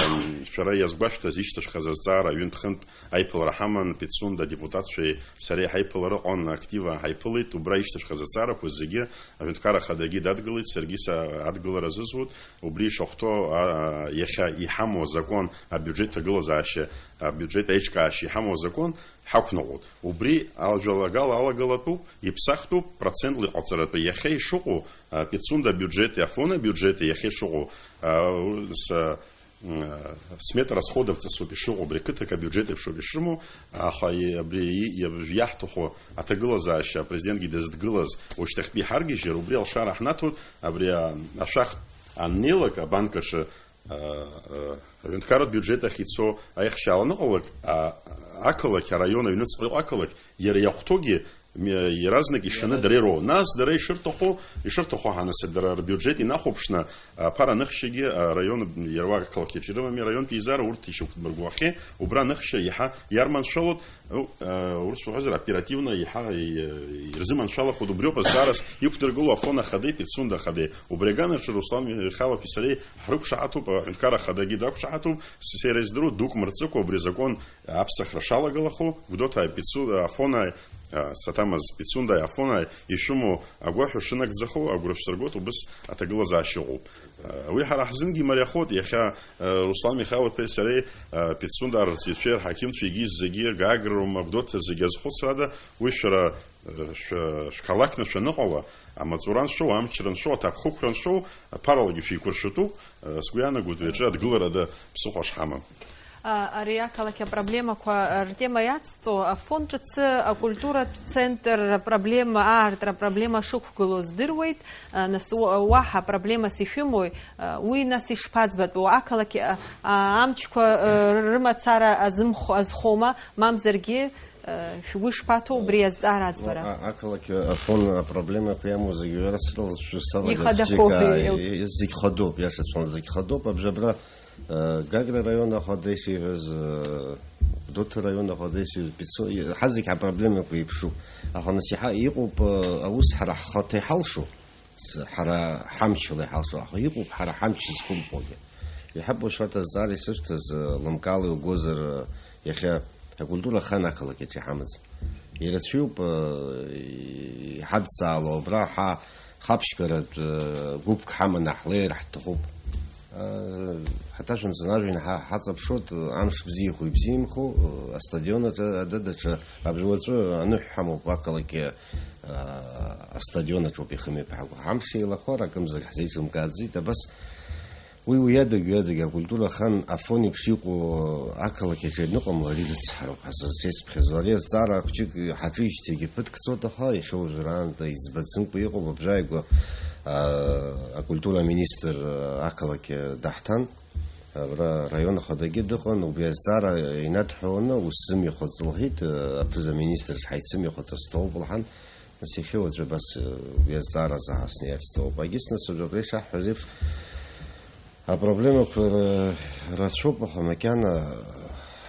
шәара иазгәашәҭаз ишьҭашәхаз азҵаара ҩынтә-хынтә аиԥылара ҳаман, Пицунда адепутатцәеи сареи ҳаиԥылара ыҟан, актива ҳаиԥылеит, убра ишьҭашәхаз азҵаарақәа зегьы аҳәынҭқарра ахадагьы дадгылеит, саргьы са адгылара азызуит, убри ишахәҭоу, аа, иахьа иҳамоу азакәан, абиуџьет ҭагылазаашьа, абиуџьет аиҿкаашьа иҳамоу азакәан, ҳақәныҟәоит. Убри ажәалагала алагалатәуп, иԥсахтәуп, процентла иҟаҵаратәы иахьа ишыҟоу, а, Пицунда абиуџьети Афон абиуџьети иахьа ишыҟоу, а, с-, м, смета расходовҵас ауп ишыҟоу, абри ақыҭак абиуџьет еиԥш ауп ишрымоу, аха и-, абри и-, и-, иаҳҭаху аҭагылазаашьа, апрезидентгьы дыздгылаз, уажәшьҭахьтәи иҳаргьежьыр, убри алшара ҳнаҭоит, абри, а, ашәахтә аннеилак абанк аҿы, а, а, аҳәынҭқарратә биуџьет ахь ицо аихшьаала аныҟалак, а, ақалақь, араион аҩныҵҟа иҟоу ақалақь, иара иахәҭоугьы, м-, иаразнак ишаны дара ироуеит. Нас дара ишырҭаху, ишырҭаху ҳанасыгь дара рбиуџьет инахәаԥшны, аԥара аныхшьагьы, араион, иара уа ақалақь иаҿ ирымами араионтә еизара, урҭ ишьақәдмыргылахьеи, убра аныхшьа иаҳа иарманшәалоит, Ну, э, урыс уҳәозар, оперативно иҳа-, и-, ирзыманшәалахоит, убриоуп азҵаарас иқәдыргыло Афон ахадеи Пицунда ахадеи. Убри аганаҿы Руслан Михайлов-и сареи ҳрықәшаҳаҭуп, аҳәынҭқарра ахадагьы дақәшаҳаҭуп, с-, сара издыруа дук мырҵыкәа убри азакәан аԥсахра шалагалахо, Гәдоуҭааи Пицу-, Афонааи, а, саҭамыз Пицундаи Афонаи ишәымоу агәаҳәа шынагӡахо агәра шәсыргоит, убыс аҭагылазаашьа ыҟоуп. А, уи ҳара ҳзынгьы имариахоит, иахьа, а, Руслан Михайлов-иԥеи сареи, а, Пицунда арҵаҩцәеи рҳақьымцәеи егьи зегьы, Гагра аума, Гәдоуҭа зегьы азхәыцрада, уи шәара, а, шәа-, шәқалақьны шәаныҟала, амаҵура аншәоу, амчра аншәоу, аҭакԥхықәра аншәоу, аԥаралагьы шәеиқәыршәатәуп, а, сгәы иаанагоит уи аҿы адгыларада ԥсыхәа шҳамам. А, ари ақалақь апроблемақәа ртема иацҵо, Афон ҿыцы акультуратә центр апроблема, аартра апроблема шықәгылоу здыруеит. А, нас уа-, уаҳа проблемас ишәымои? А, уи нас ишԥаӡбатәу? Ақалақь, а, а, амчқәа, а, рымацара азымхо-, азхома? Мамзаргьы, а, шәгәы ишԥаҭоу убри азҵаара аӡбара? Ну, а-, ақалақь Афон апроблемақәа иамоу зегьы уи ара срылацәажәо салагар ихадахои, хәыҷык, аа, ил- и-, зегь хадоуп, иашацәан зегь хадоуп, абжа абра Гагра араион ахада ишиҳәаз, Гәдоуҭа араион ахада ишиҳәаз, Пицо-, ҳа зегь ҳапроблемақәа еиԥшуп. Аха нас иҳа-, иҟоуп, аус ҳара ҳхаҭа иҳалшо, ц-, ҳара ҳамчала иҳалшо, аха иҟоуп ҳара ҳамч зқәымхогьы. Иҳаб уажәшьҭа азҵаара исышәҭаз, лымкаала иугозар, иахьа акультура ахан ақалақь аҿы иҳамаӡам. Ирацәаҩуп, иҳадҵаало, абра ҳа-, Хаԥшьгаратә, э, гәыԥк ҳаманы ҳлеир ҳҭахуп. Э, ҳаҭашәымҵан ажәҩан ҳа-, ҳаҵаԥшуеит, э, амш бзиахо ибзиамхо, э, астадион аҿы, ада-, даҽа, абри уаҵәы аныҳәа ҳамоуп, ақалақь, э, астадион аҿоуп ихымҩаԥаҳго. Ҳамш еилахәар акымзар ҳзеиҿымкааӡеит, абас Уи уиадаг-ҩадаг акультура ахан Афон еиԥш иҟоу ақалақь аҿы ианыҟамло ари рыцҳароуп ҳазырцеицԥхьаӡо. Ари азҵаара хәҷык ҳаҿижьҭеигьы ԥыҭк ҵуеит, аха иахьа уажәраанӡа иӡбаӡымкәа иҟоуп. Абжаигәа, аа, акультура аминистр, аа, ақалақь, аа, даҳҭан. Абра араион ахадагьы дыҟан, убри азҵаара инадҳәаланы ус зымҩахыҵ лҳәеит, аа, аԥыза-министрс ҳаицымҩахыҵыр сҭахуп лҳәан. Нас иахьа уаҵәы абас, э, убри азҵааразы ҳаснеирц ауп. Егьыс нас уажәы абра ишаҳҳәаз еиԥш, апроблемақәа ра-, рацәоуп, аха макьана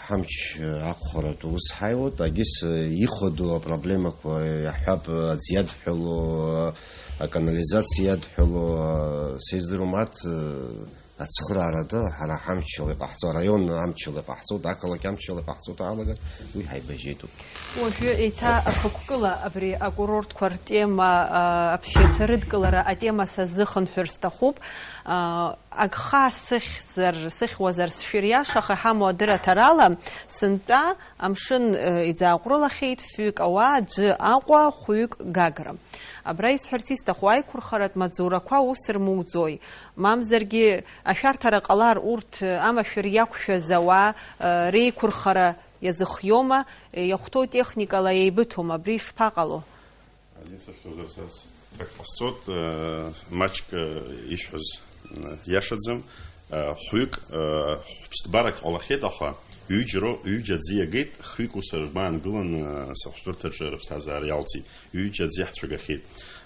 ҳамч, э, ақәхаратә ус ҳаиуеит. Егьыс, э, ихадоу апроблемақәа, э, иаҳҳәап, э, аӡ иадҳәало, э, аканализациа иадҳәало, э, сеиздыруам, арҭ, э, Ацхыраарада ҳара ҳамчала иҟаҳҵо, араион амчала иҟаҳҵоит, ақалақь амчала иҟаҳҵоит, алагар уи ҳаибажьеитәуп. Уажәы еиҭа ақәккыла абри акурортқәа ртема, а, аԥшьаҭа рыдкылара атема сазыхынҳәыр сҭахуп. А, агха сыхьзар, сыхьуазар сшәыриаша, аха иҳамоу адырраҭарала, сынтәа амшын, э, иӡааҟәрылахьеит, фҩык ауаа, аӡәы Аҟәа, хәҩык Гагра. Абра исҳәарц исҭаху, аиқәырхаратә маҵзурақәа ус рмуӡои? Мамзаргьы, ашәарҭара ҟалар, урҭ, э, амашәыр иақәшәаз ауаа, э, реиқәырхара иазыхиома, э, иахәҭоу техникала еибыҭома, абри ишԥаҟало? Азин сашәҭозар, са с-, так ҟасҵоит, э, маҷк, э, ишәҳәаз, э, иашаӡам. Э, хәҩык, э, хәԥсҭбарак ҟалахьеит, аха ҩыџьа роу-, ҩыџьа аӡы иагеит, хҩык ус ргәы аангылан, э, сыхәшәтәырҭаҿы рыԥсҭазаара иалҵит. Ҩыџьа аӡы иаҳцәгахьеит.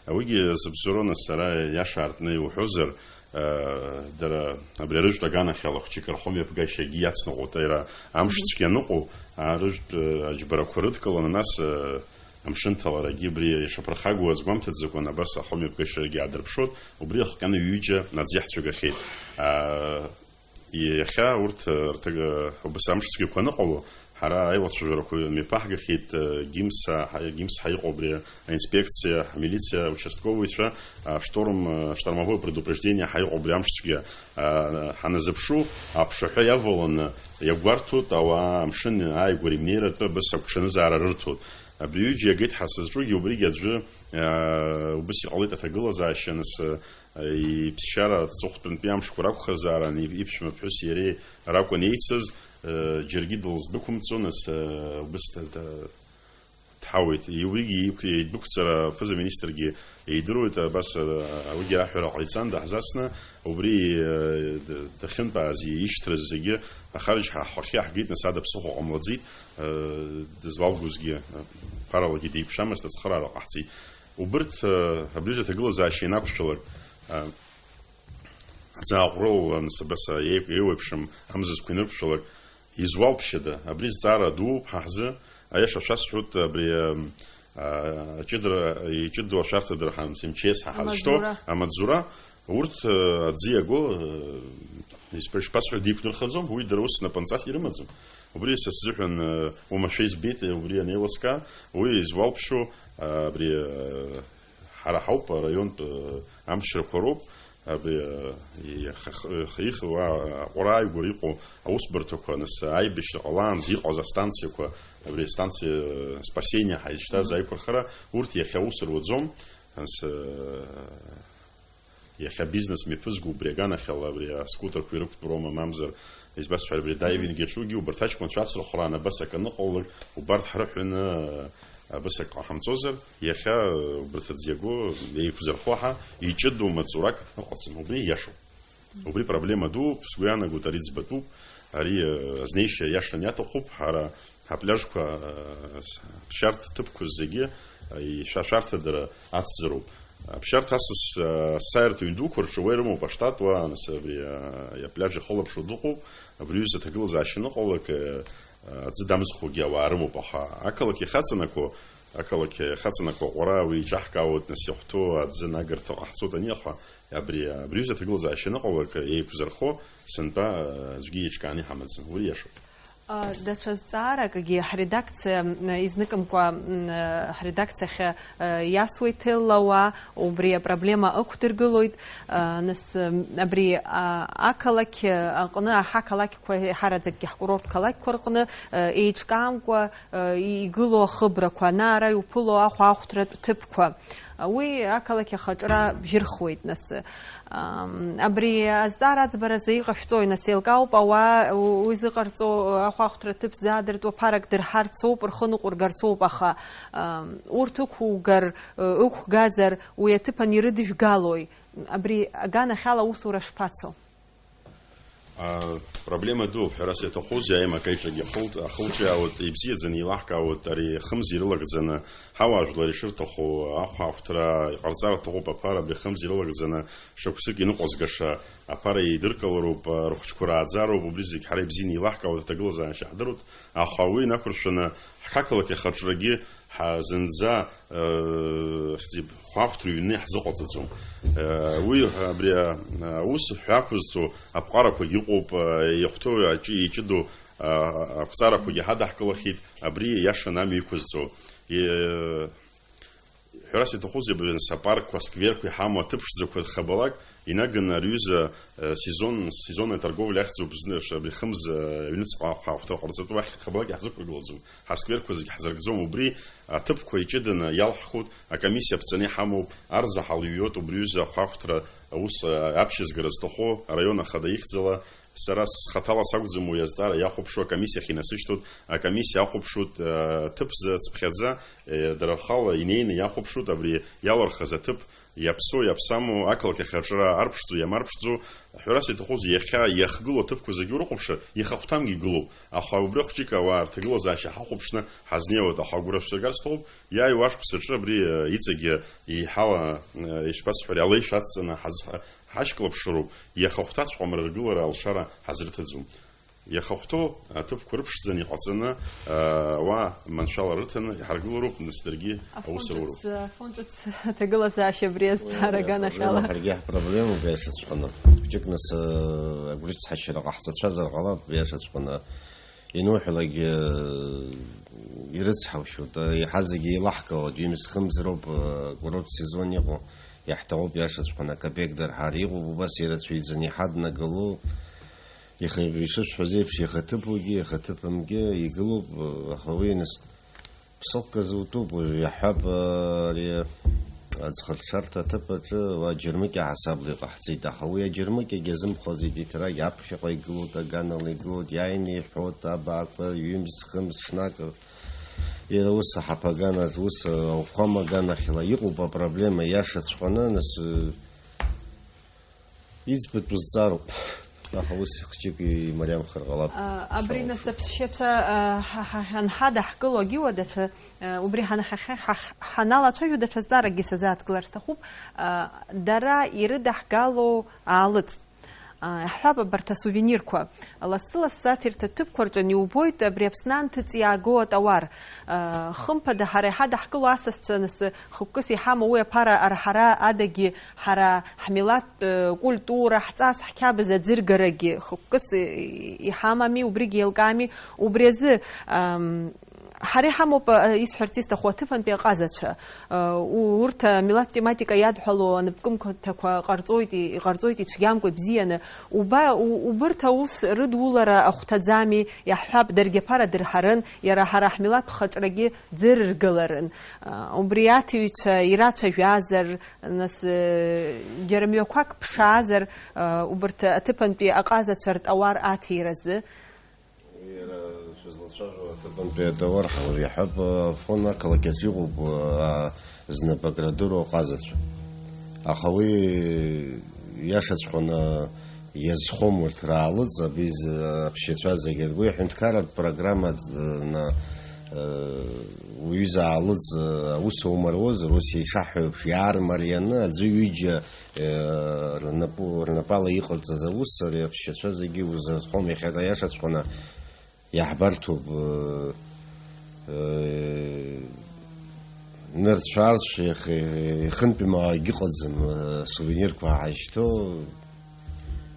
Уигьы зыбзоуроу, нас, сара иаша аартны иуҳәозар, э, дара абри арыжәтә аганахьала хәҷык рхымҩаԥгашьагьы иацныҟәоит, иара амш цәгьа аныҟоу, арыжәтә, э, аџьбарақәа рыдкыланы, нас, э, амшынҭаларагьы абри ишаԥырхагоу азгәамҭаӡакәан, абас ахымҩаԥгашьарагьы аадырԥшуеит, убри ахҟьаны ҩыџьа аӡы иаҳцәгахьеит. А, Иахьа урҭ, э, рҭыга-, убас амш цәгьақәа аныҟало, ҳара аилацәажәарақәа мҩаԥаҳгахьеит, э, ГИМС-а, ҳа-, ГИМС ҳа иҟоу абри аинспекциа, ҳмилициа, аучастковыйцәа, ашторм, э, штормовое предупреждение ҳа иҟоу абри амш цәгьа, э, ҳаназыԥшу, аԥшаҳәа иаваланы иагәарҭоит, ауаа амшын ааигәара имнеиратәы абас агәҽанызаара рырҭоит. Абри ҩыџьа иагеит ҳәа сызҿугьы убригьы аӡәы, э, убас иҟалеит аҭагылазаашьа, нас, э, Иԥсшьара аҵыхәтәантәи амшқәа ракәхазаарын, ип-, иԥшәма ԥҳәыс иареи ракәын еицыз, э, џьаргьы дылздәықәымҵо, нас, э, убыс д-, д-, дҳауеит. Уигьы иқә-, идәықәҵара аԥыза-министргьы идыруеит, абас, э, уигьы аҳәара ҟаиҵан, даҳзасны, убри, э, д-, дахьынтәааз ишьҭраз зегьы ахарџь ҳа-, ҳахь иаҳгеит, нас ада ԥсыхәа ҟамлаӡеит, э, дызлалгозгьы, э, ԥаралагьы деиқәшәамызт, ацхыраара ҟаҳҵеит. Убырҭ, э, абри аҩыза аҭагылазаашьа ианақәшәалак, э, аӡы ааҟәроу, анасыԥ, абас, э, еи-, еиуеиԥшым амзызқәа инырықәшәалак, изуалԥшьада? Абри зҵаара дууп ҳа ҳзы. Аиаша шәасҳәоит, абри, э, а, аҷыдара, иҷыдоу ашәарҭадара ҳамц, МЧС ҳәа ҳазышьҭоу, амаҵзура. Амаҵзура, урҭ, а, аӡы иаго, а, ишԥа-, ишԥасҳәо, диқәнырхаӡом, уи дара ус снапынҵас ирымаӡам. Убри са сзыҳәан, а, уамашәа избеит, убри анеилыскаа, уи изуалԥшьоу, а, абри, а, ҳара ҳауп, араионтә, а, амчрақәа роуп, абри, а, иаха-, х-, ихы-, уа, аҟәара ааигәа иҟоу аусбарҭақәа, нас, аибашьра ҟалаанӡа иҟаз астанциақәа, абри астанциа, а, спасение ҳәа изышьҭаз аиқәырхара, урҭ иахьа аус руаӡом, нас, а, иахьа бизнес мҩаԥызго убри аганахьала абри аскутерқәа ирықәтәоума, мамзар, избасҳәар, абри адаивинг иаҿугьы, убарҭ аҷкәынцәа ацырхәраан абас акы аныҟалалак, убарҭ ҳрыҳәаны, а, абас акы ҟаҳамҵозар, иахьа, а, убарҭ аӡы иаго еиқәзырхо ҳа, иҷыдоу маҵурак ыҟаӡам. Убри иашоуп. Убри проблема дууп, сгәы иаанагоит, ари ӡбатәуп, ари, а, азнеишьа иашаны иаҭахуп, ҳара ҳапляжқәа, а, с-, ԥсшьарҭа ҭыԥқәа зегьы, а, ишәа-, шәарҭадара ацзароуп. Аԥсшьарҭа асас, а, асааирҭа ҩын дуқәа рҿы уа ирымоуп аштат, уа, нас, абри, а, апляж ихылаԥшуа дыҟоуп, абри аҩыза аҭагылазаашьа аныҟалалак, а, аӡы дамзхуагьы ауаа рымоуп, аха ақалақь иахьаҵанакуа, ақалақь иахьаҵанакуа аҟәара уи иҿаҳкаауеит, нас иахәҭоу аӡы анагарҭа ҟаҳҵоит ани, аха абри, абри аҩыза аҭагылазаашьа аныҟалалак еиқәзырхо сынтәа, а, аӡәгьы еиҿкааны иҳамаӡам, уи иашоуп. А, даҽа зҵааракгьы ҳредакциа, м, изныкымкәа, м, ҳредакциахь, а, иасуеит Ҭелла ауаа, убри апроблема ықәдыргылоит. А, нас, м, абри, а, ақалақь аҟны, аҳақалақьқәа еиҳараӡакгьы ҳкурорт қалақьқәа рҟны, а, еиҿкаамкәа, а, игылоу ахыбрақәа, ана-ара иуԥыло ахәаахәҭратә ҭыԥқәа. Уи ақалақь ахаҿра бжьырхуеит, нас. Ам, абри азҵаара аӡбаразы иҟашәҵои, нас, еилкаауп, ауаа у-, уи зыҟарҵо, ахәаахәҭра ҭыԥ ззаадыртуа ԥарак дырҳарцоуп, рхы ныҟәыргарцоуп, аха, ам, урҭ ықәугар, ы, ықәгазар, уи аҭыԥан ирыдыжәгалои? Абри аганахьала аусура шԥацо? А, проблема дууп, ҳәарас иаҭахузеи, аимак аиҿагьы ахылт-, ахылҿиаауеит, ибзиаӡаны еилаҳкаауеит, ари хымз ирылагӡаны, ҳауаажәлар ишырҭаху ахәаахәҭра иҟарҵар аҭахуп, аԥара абри хымз ирылагӡаны шықәсык иныҟәазгаша аԥара еидыркылароуп, а, рыхәыҷқәа рааӡароуп, убри зегь ҳара ибзианы еилаҳкаауеит, аҭагылазаашьа ҳдыруеит, аха уи инақәыршәаны ҳқақалақь ахаҿрагьы ҳа-, зынӡа, э, хьӡи-ԥшеи хәаахәҭра ҩны иаҳзыҟаҵаӡом. Э, уи абри, а, аус ҳәа ақәызҵо аԥҟарақәагьы ыҟоуп, а, иахәҭоу аҷы-, иҷыдоу, а, ақәҵарақәагьы ҳадаҳкылахьеит, абри иашаны амҩа иқәызҵо. Е-, ҳәарас иаҭахузеи, абри, нас, апаркқәа, аскверқәа иҳамоу аҭыԥ ԥшӡақәа хабалак, инаганы ари аҩыза, э, сезон, сезонная торговля ахьӡуп зны, ш-, абри хымз, э, аҩныҵҟа хәаахәҭра ҟарҵатәу ахь хабалак иаҳзықәыргылаӡом. Ҳаскверқәа зегь ҳзаргӡом. Убри аҭыԥқәа иҷыданы иалҳхуеит, акомиссиа ԥҵаны иҳамоуп, арзаҳал иҩуеит убри аҩыза ахәаахәҭра аус, э, аԥшьызгара зҭаху араион ахада ихьӡала. Сара схаҭала сакәӡам уи азҵаара иахәаԥшуа, акомиссиахь инасышьҭуеит, акомиссиа ахәаԥшуеит, э, ҭыԥ зыцԥхьаӡа, э, дара рхала инеины иахәаԥшуеит абри иалырхыз аҭыԥ, иаԥсоу, иаԥсаму, ақалақь ахь аҿра арԥшӡоу, иамарԥшӡоу, ҳәарас иаҭахузеи, иахьа иахгылоу аҭыԥқәа зегьы урыхәаԥшыр, иахахәҭамгьы игылоуп. Аха убри ахәҷык ауаа рҭагылазаашьа ҳахәаԥшны ҳазнеиуеит, аха агәра шәсыргар сҭахуп, иааиуа ашықәс аҿы абри, э, иҵегьы еиҳала, э, ишԥасҳәари, алеишәа ацҵаны ҳаз-, ҳа-, ҳашьклаԥшыроуп, иахахәҭаҵәҟьом рыргылара алшара ҳазрыҭаӡом. Иахахәҭоу аҭыԥқәа рыԥшӡаны иҟаҵаны, э, уа маншәала рыҭаны иҳаргылароуп, нас даргьы аус руроуп. Афон ҿыц, афон ҿыц аҭагылазаашьа абри азҵаара аганахьала. Ҳаргьы ҳпроблемоуп, иашаҵәҟьаны. Хәҷык нас, э, агәрыцҳашьара ҟаҳҵацәазар ҟалап, иашаҵәҟьаны. Иануҳәалакгьы, э, ирыцҳаушьоит, э, иаҳа зегьы еилаҳкаауеит, ҩымз-хымз роуп, э, акурорт сезон иҟоу, иаҳҭахуп иашаҵәҟьаны акапеик дырҳар. Иҟоуп убас ирацәаҩӡаны иҳаднагалоу, иха-, ишысҳәаз еиԥш, ихаҭыԥугьы, ихаҭыԥымгьы игылоуп, э, аха уи нас ԥсыхәк азутәуп, уажә иаҳҳәап, э, ари аӡхырҽарҭа аҭыԥ аҿы уа џьармыкьа ҳасабла иҟаҳҵеит, аха уи аџьармыкьагьы азымхәаӡеит, иҭарагь аԥхьаҟа игылоит, аганала игылоит, иааины иҳәоит, абаақәа, ҩымз-хымз ҽнак, иара ус аҳаԥаган аҿы, ус ауахәама аганахьала иҟоуп апроблема иашаҵәҟьаны, нас, э, Иӡбатәу зҵаароуп, аха ус хәҷык имариамхар ҟалап. А, абри нас аԥсшьацәа, а, ҳа, ҳа, ҳанҳадаҳкыло агьиуа даҽа, а, убри ҳанахьахьа-, ҳа, ҳаналацәажәо даҽа зҵааракгьы сазааҭгылар сҭахуп. А, дара ирыдаҳгало аалыҵ. Иаҳҳәап, абарҭ асувенирқәа. Лассы-лассы аҭирҭа ҭыԥқәа рҿы иубоит абри Аԥсны анҭыҵ иаагоу атауар. Хымԥада, ҳара иҳадаҳкыло асасцәа, нас, хықәкыс иҳамоу уи аԥара арҳара адагьы, ҳара ҳмилаҭтә, э, культура, ҳҵас, ҳқьабз аӡыргарагьы хықәкыс, э, иҳамами, убригьы еилкаами. Убри азы, ам, ҳара иҳамоуп, э, исҳәарц исҭаху аҭыԥантәи аҟазацәа. Э, у-, урҭ амилаҭтә тематика иадҳәало анапкымҭақәа ҟарҵоит, и-, иҟарҵоит ицәгьамкәа ибзианы. Уба-, у-, убырҭ аус рыдулара ахәҭаӡами, иаҳҳәап, даргьы аԥара дырҳарын, иара ҳара ҳмилаҭтә хаҿрагьы ӡырыргаларын. Э, убри аҭыҩцәа ирацәажәазар, Нас, э, џьара мҩақәак ԥшаазар, э, убарҭ аҭыԥантәи аҟазацәа ртауар аҭиразы? Иара шәызлацәажәо аҭыԥантәи атауар ҳаур иаҳәап, афон ақалақь аҿы иҟоуп, а, знапы акрадыруа аҟазацәа. Аха уи иашаҵәҟьаны иазхом урҭ раалыҵ, абиз аԥсшьацәа зегьы ргәы иҳәынҭқарратә программа, э, на, э, уҩыза аалыҵ, э, аус аумаруазар, ус ишаҳҳәо еиԥш, иаармарианы аӡәы ҩыџьа, э, рнапы, рнапала иҟарҵаз аус, ари аԥсшьацәа зегьы узазхом, иахьа аиашаҵәҟьаны иаҳбарҭоуп, э, э, нырцә-аарцә иах-, ихынтәи мааигьы ыҟаӡам, э, сувенирқәа ҳаишьҭоу,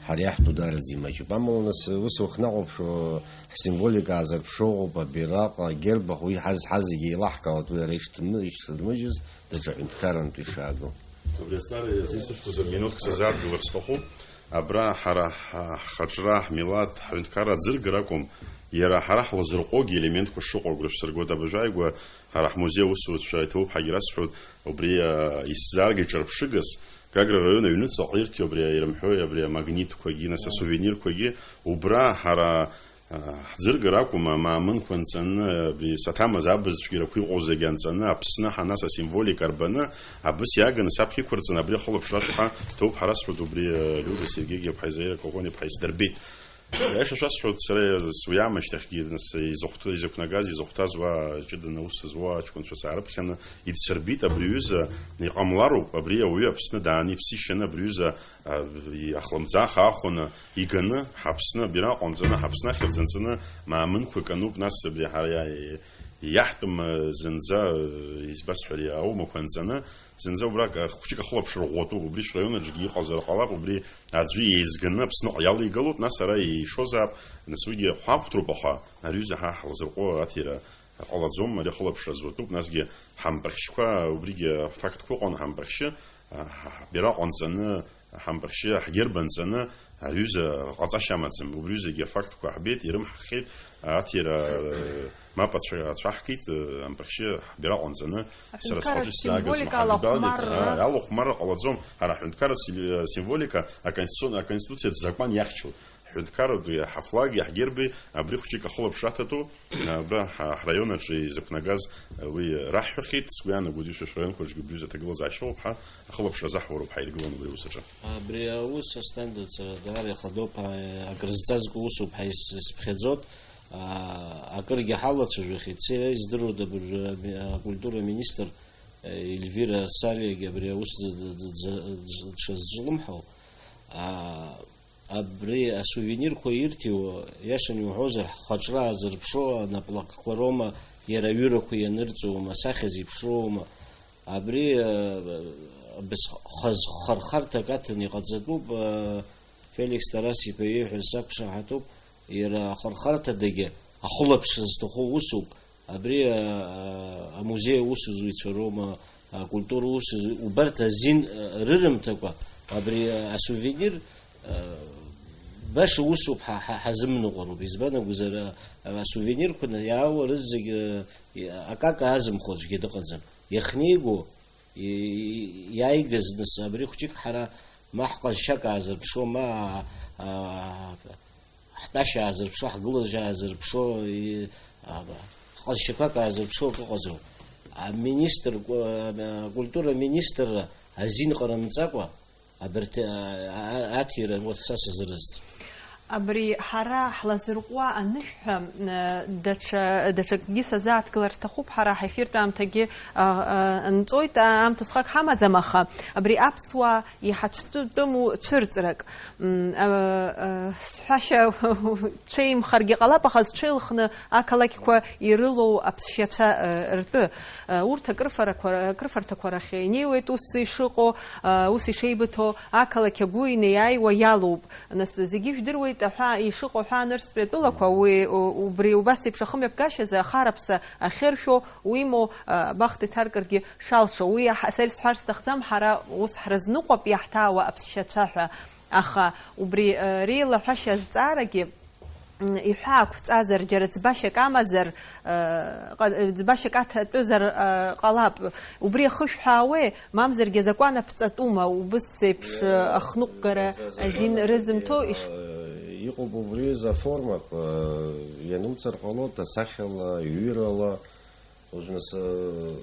ҳара иаҳтәу дараӡа имаҷуп. Амала, нас, ус уахьнахәаԥшуа, ҳсимволика аазырԥшуа ыҟоуп, абираҟ, агерб, аха уи ҳазҳаз зегьы еилаҳкаауеит, уи ара ишҭамы-, ишҭадмыжьыз даҽа ҳәынҭқаррантәи ишаагоу. Убри азҵаара иазысышәҭозар, минуҭк сазааҭгылар сҭахуп. Абра ҳара ҳ-, ҳхаҿра, ҳмилаҭ, ҳҳәынҭқарра аӡыргара акәым, иара ҳара ҳлазырҟәугьы елементқәа шыҟоу агәра шәсыргоит. Абыржәы ааигәа ҳара ҳмузеи аусзуҩцәа иҭабуп ҳагьрасҳәоит, убри, а, исзааргеит ҿырԥшыгас, Гагра раион аҩныҵаҟа ирҭиуа абри ирымҳәои, абри амагнитқәагьы, нас, асувенирқәагьы, убра ҳара, а, ҳӡыргар акәым, амаамынқәа нҵаны, абри саҭамыз абз цәгьарақәа иҟоу зегьы анҵаны, Аԥсны ҳанас асимволика рбаны, абыс иааганы саԥхьа иқәырҵаны, абри ахылаԥшратә ҳа ҭоуп ҳара сҳәоит, убри, а, Лиуда Сергеи-иԥҳа, Заира Коӷониа-иԥҳа исдырбеит. Аиаша шәасҳәоит, сара суи аамышьҭахьгьы, нас, изыхәҭ-, изықәнагаз, изыхәҭаз уа ҷыданы аус зуа аҷкәынцәа саарыԥхьаны, идсырбеит абри аҩыза, иҟамлароуп, абри ауаҩы Аԥсны дааны иԥсишьаны абри аҩыза, а, иахлымӡаах аахәаны, иганы, ҳаԥсны абираҟ анҵаны, ҳаԥсны ахьӡ анҵаны, маамынқәак ануп, нас абри ҳара иа-, иаҳтәым, а, зынӡа, а, избасҳәари, аумақәа анҵаны, зынӡа убрак, а, хәыҷык ахылаԥшра ӷәӷәатәуп, убри шәраион аҿгьы иҟазар ҟалап, убри аӡәы еизганы Аԥсныҟа иалеигалоит, нас ара еишозаап, нас уигьы ҳахәҭроуп, аха ари аҩыза ҳа ҳлазырҟәы аҭира ҟалаӡом, ари ахылаԥшра зуатәуп, насгьы ҳампахьшьқәа, убригьы афактқәа ыҟан, ҳампахьшьы, а, ҳ-, ҳбираҟ анҵаны, ҳампахьшьы, ҳгерб анҵаны, ари аҩыза ҟаҵашьа амаӡам, убри аҩызагьы афактқәа ҳбеит, ирымҳхеит, аҭира, э, мап ацәа-, ацәаҳкит, э, ампахьшьы ҳбираҟ анҵаны, сара схаҿы сзаагаз ҳамбалит, алахәмарра ҟалаӡом, ҳара ҳҳәынҭқарра сил-, символика аконституцион-, аконституциатә закәан иахьчоит. Ҳҳәынҭқарратәи ҳафлаг, иаҳгерби, абри хәҷык ахылаԥшра аҭатәу, абра ҳа-, ҳраион аҿы изықәнагаз уи раҳҳәахьеит, сгәы иаанагоит, ишәа шәраионқәа рҿгьы убри аҩыза аҭагылазаашьа ыҟоуп ҳәа, ахылаԥшра азаҳуароуп ҳаидгыланы убри аус аҿы. Абри аус, Асҭанда, сара даара ихадоуп, а, акрызҵазкуа усуп ҳәа ис-, исԥхьаӡоит. А, акыргьы ҳалацәажәахьеит, сара издыруада, абыржәы ами-, акультура аминистр, а, Ельвира Арсалиагьы абри аус д-, д-, д-, д-, дшазҿлымҳау. А, Абри асувенирқәа ирҭиуа, иашан иуҳәозар, ҳхаҿра аазырԥшуа, анаплакқәа роума, иара аҩырақәа ианырҵоума, асахьа зеиԥшроума, абри, э, бызхаз хырхарҭак аҭаны иҟаҵатәуп, э, Феликс Тарас-иԥа ииҳәаз сақәшаҳаҭуп, иара ахырхарҭадагьы ахылаԥшра зҭаху усуп, Абри, а, а, амузеи аусзуҩцәа роума, акультура аусзуҩ-, убарҭ азин, а, рырымҭакәа, абри, а, асувенир, а, баша усуп ҳа, ҳа, ҳазымныҟәароуп. Избан акәзар, а, а, асувенирқәа иаауа рызегь, а, и-, акака азымхо аӡәгьы дыҟаӡам. Иахнеиго, и-, и-, иааигаз нас абри хәҷык ҳара ма ҳҟазшьак аазырԥшуа, ма, а, а, ҳтәашьа аазырԥшо, ҳгылажьа аазырԥшо, и-, а, ҟазшьақәак аазырԥшо акы ыҟазароуп. Аминистр, а, акультура аминистрра азин ҟарымҵакәа, абарҭ, а, а, аҭира, вот, са сазыразҵ. Абри ҳара ҳлазырҟәуа анышә ҳәа, э, даҽа, даҽакгьы сазааҭгылар сҭахуп, ҳара ҳефиртә аамҭагьы, а, а, нҵәоит, а, аамҭа усҟак ҳамаӡам, аха абри аԥсуаа иҳацәтәыму цәырҵрак, м, а, а, сҳәашьа ҽеимхаргьы ҟалап, аха зҽеилыхны ақалақьқәа ирылоу аԥсшьацәа, э, ртәы, э, урҭ акрыфарақәа, акрыфарҭақәа рахь инеиуеит, ус ишыҟоу, э, ус ишеибыҭоу, ақалақь агәы инеиааиуа иалоуп. Нас зегьы жәдыруеит аҳәаа, ишыҟоу аҳәаа анырцәтәи атәылақәа, уи, у-, убри убас еиԥш ахымҩаԥгашьазы ахараԥса ахьыршәо, уимоу, э, абахҭа иҭаркыргьы шалшо. Уи ҳа-, сара исҳәар сҭахӡам, ҳара ус ҳрызныҟәап иаҳҭаауа аԥсшьацәа ҳәа. Аха убри, э, реилаҳәашьа азҵаарагьы, м, иҳәаақәҵазар, џьара ӡбашьак амазар, э, ҟа-, э, ӡбашьак аҭатәызар, э, ҟалап. Убри ахышә ҳәаауеи, мамзаргьы азакәан аԥҵатәума, убыс еиԥш, э, ахныҟәгара азин рызымҭо иш- Э, иҟоуп убри аформақәа, э, иануҵар ҟалоит асахьала, ҩырала, Уажә нас, э,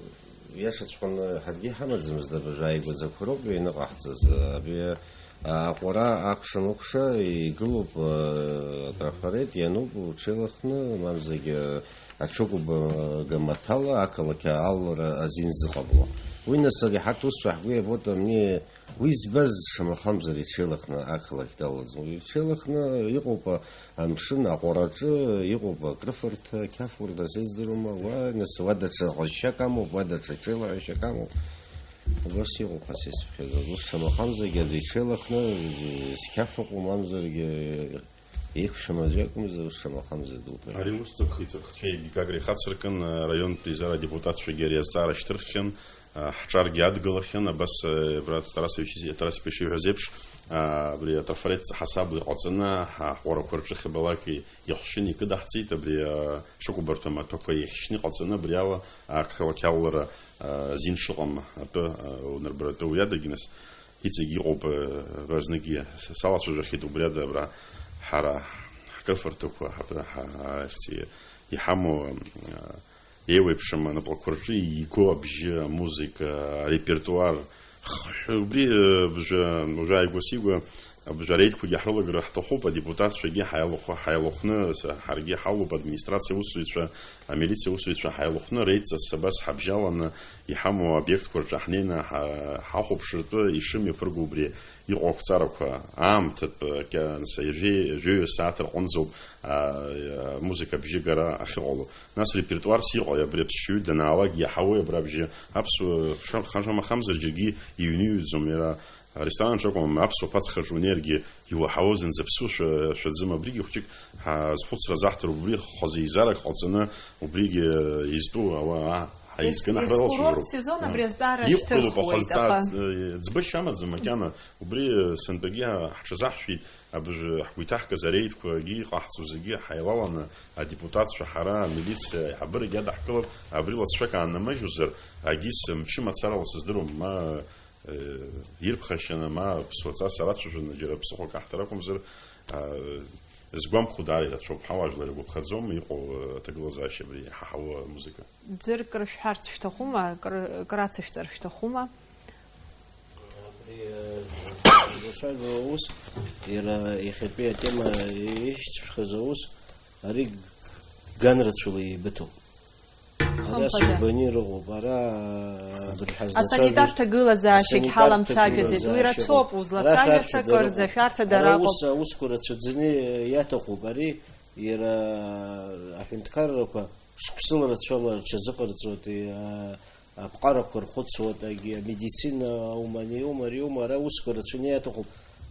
иашаҵәҟьаны ҳаргьы иҳамаӡамызт абыржә ааигәаӡақәа роуп ианыҟаҳҵаз. Абри, а, аҟәара акәша-мыкәша игылоуп, э, атрафарет, иануп уҽеилыхны, мамзаргьы, э, аҽыкәаба маҭәала ақалақь алалара азин зыҟамло. Уи нас ари ҳарҭ усқәа ҳгәы иабоит, амни Уи збаз, шамахамзар, иҽеилыхны ақалақь далаӡом. Иҽеилыхны иҟоуп амшын аҟәараҿы, иҟоуп акрыфарҭа, ақьафурҭа, сыздыруама, уа, нас, уа даҽа ҟазшьак амоуп, уа даҽа ҽеилаҳәашьак амоуп. Убас иҟоуп ҳәа са исыԥхьаӡоз. Ус шамахамзаргьы аӡәы иҽеилыхны, зқьаф ыҟоу мамзаргьы Еиқәшәамаӡа акәымзар, ус шамахамзар дууп. Ари ус ҵыԥх-, иҵыԥхцәеи Гагреи ихацыркын, араионтә еизара адепутатцәагьы ари азҵаара шьҭырххьан, а, ҳҿаргьы адгылахьан, абас, а, брат Тарасович, Тарасович ишиҳәаз еиԥш, а, абри атрафарет ҳасабла иҟаҵаны, ҳа-, ҳҟәарақәа рҿы хьабалак и-, иахшьын икыдаҳҵеит, абри, а, шыкәабарҭа маҭәақәа иахьшьны иҟаҵаны, абри ала ақалақь алалара, а, азин шыҟам атәы, а, унарбаратәы уи адагьы нас, Иҵегь иҟоуп, э, абра зныкгьы с-, салацәажәахьеит убри ада, абра ҳара ҳкрыфарҭақәа, ҳа-, ҳа-, ҳа-, иҳамоу, э, еиуеиԥшым анаплакқәа рҿы иго абжьы, амузыка, арепертуар, хыхь, убри, э, бжа-, уажәы ааигәа-сигәа, бжа реидқәагьы ҳрылагар ҳҭахуп, адепутатцәагьы ҳаилахәы-, ҳаилахәны, с-, ҳаргьы ҳалоуп, администрациа аусзуҩцәа, амилициа аусзуҩцәа ҳаилахәны, реидҵас абас ҳабжьаланы, иҳамоу объектқәа рҿы ҳнеины ҳа-, ҳахәаԥшыртәы ишымҩаԥырго убри иҟоу ақәҵарақәа, аамҭатә, ке-, анса-, жәеи-, жәаҩа сааҭ рҟынӡоуп, а, амузыка абжьы агара ахьыҟало. Нас репертуарс иҟои абри аԥсшьаҩы данаалак иаҳауеи абра абжьы? Аԥсуа ша-, ша-, шамахамзар џьаргьы иҩныҩӡом иара. Аресторан аҿы акәым, аԥсуа ԥацхаҿы унеиргьы, иуаҳауаз зынӡа ԥсу шәа-, шәаӡым, абригьы хәҷык ҳазхәыцра азаҳҭароуп, убри хазы еизарак ҟалҵаны, убригьы изтәу ауаа ҳаизганы ҳрылалцәажәароуп. Ес-, ескурорт сезон абри азҵаара шьҭырхуеит, аха. Иқәгылоуп, аха ӡбашьа амаӡам макьана, убри сынтәагьы ҳҽазаҳшәеит, абыржәы ҳгәы иҭаҳкыз ареидқәагьы иҟаҳҵо зегьы ҳаилаланы, адепутатцәа, ҳара, амилициа аиҳабырагьы адаҳкылап, абри лацәак ааннамыжьозар, агьыс мчы мацарала сыздыруам, ма Э, ирԥхашьаны, ма ԥсуаҵас арацәажәаны џьара ԥсыхәак аҳҭар акәымзар, а, згәамԥхо даара ирацәоуп, ҳауаажәлар иргәаԥхаӡом иҟоу, э, аҭагылазаашьа абри иҳаҳауа амузыка. Ӡәыр кыр шәҳәарц шәҭахума, кыр, кыр ацышәҵар шәҭахума? Абри, э, излацәажәо аус, иара иахьатәи атема ишьцәхаз аус, ари ганрацәала еибыҭоуп. Ара Хымԥада. Сувенир ыҟоуп, ара абри ҳазлацәажәоз. Асанитар ҭагылазаашьагь асанитар ҳаламцәажәаӡеит. Уи ҭагылазаашьа рацәоуп, ыҟоуп. Ара узлацәажәаша шәарҭа кыр, дарыҟоуп. Ара ус, аусқәа рацәаӡаны иаҭахуп. Ари иара аҳәынҭқаррақәа шықәсыла рацәала рҽазыҟарҵоит, и-, а-, аԥҟарақәа рхәыцуеит, агьи амедицина аума, аниоума, ариоума, ара аусқәа рацәаны иаҭахуп.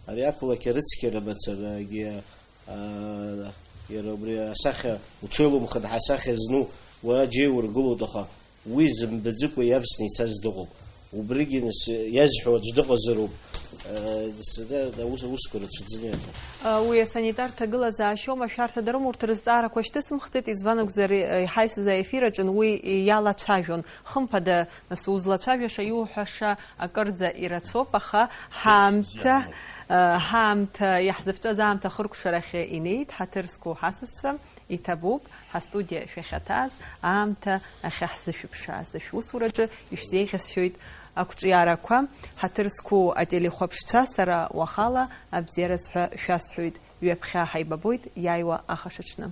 Ари ақалақь арыцқьара мацара, агьи а, иара убри асахьа, уҽеилумхын ҳәа асахьа зну, уара џьеи ургылоит, аха уи зымбаӡыкәа иавсны ицаз дыҟоуп. Убригьы нас иазҳәо аӡә дыҟазароуп. Э, с-, да, да, ус, усқәа рацәаӡаны иаҭахуп. Уи асанитар ҭагылазаашьоума, шәарҭадароума, урҭ рызҵаарақәа шьҭысымхӡеит, избан акәзар, э, иҳаҩсыз аефир аҿы уи иалацәажәон. Хымԥада, нас узлацәажәаша, иуҳәаша акырӡа ирацәоуп, аха ҳаамҭа, э, ҳаамҭа, иаҳзыԥҵәаз аамҭа ахыркәшарахь инеит, ҳаҭыр зқәу ҳасасцәа, иҭабуп, ҳастудиа шәахьаҭааз, аамҭа ахьаҳзышәыԥшааз, шәусураҿы ишәзеиӷьасшьоит ақәҿиарақәа, ҳаҭыр зқәу ателехәаԥшцәа, сара уахала абзиараз ҳәа шәасҳәоит. Ҩаԥхьа ҳаибабоит иааиуа ахашаҽны.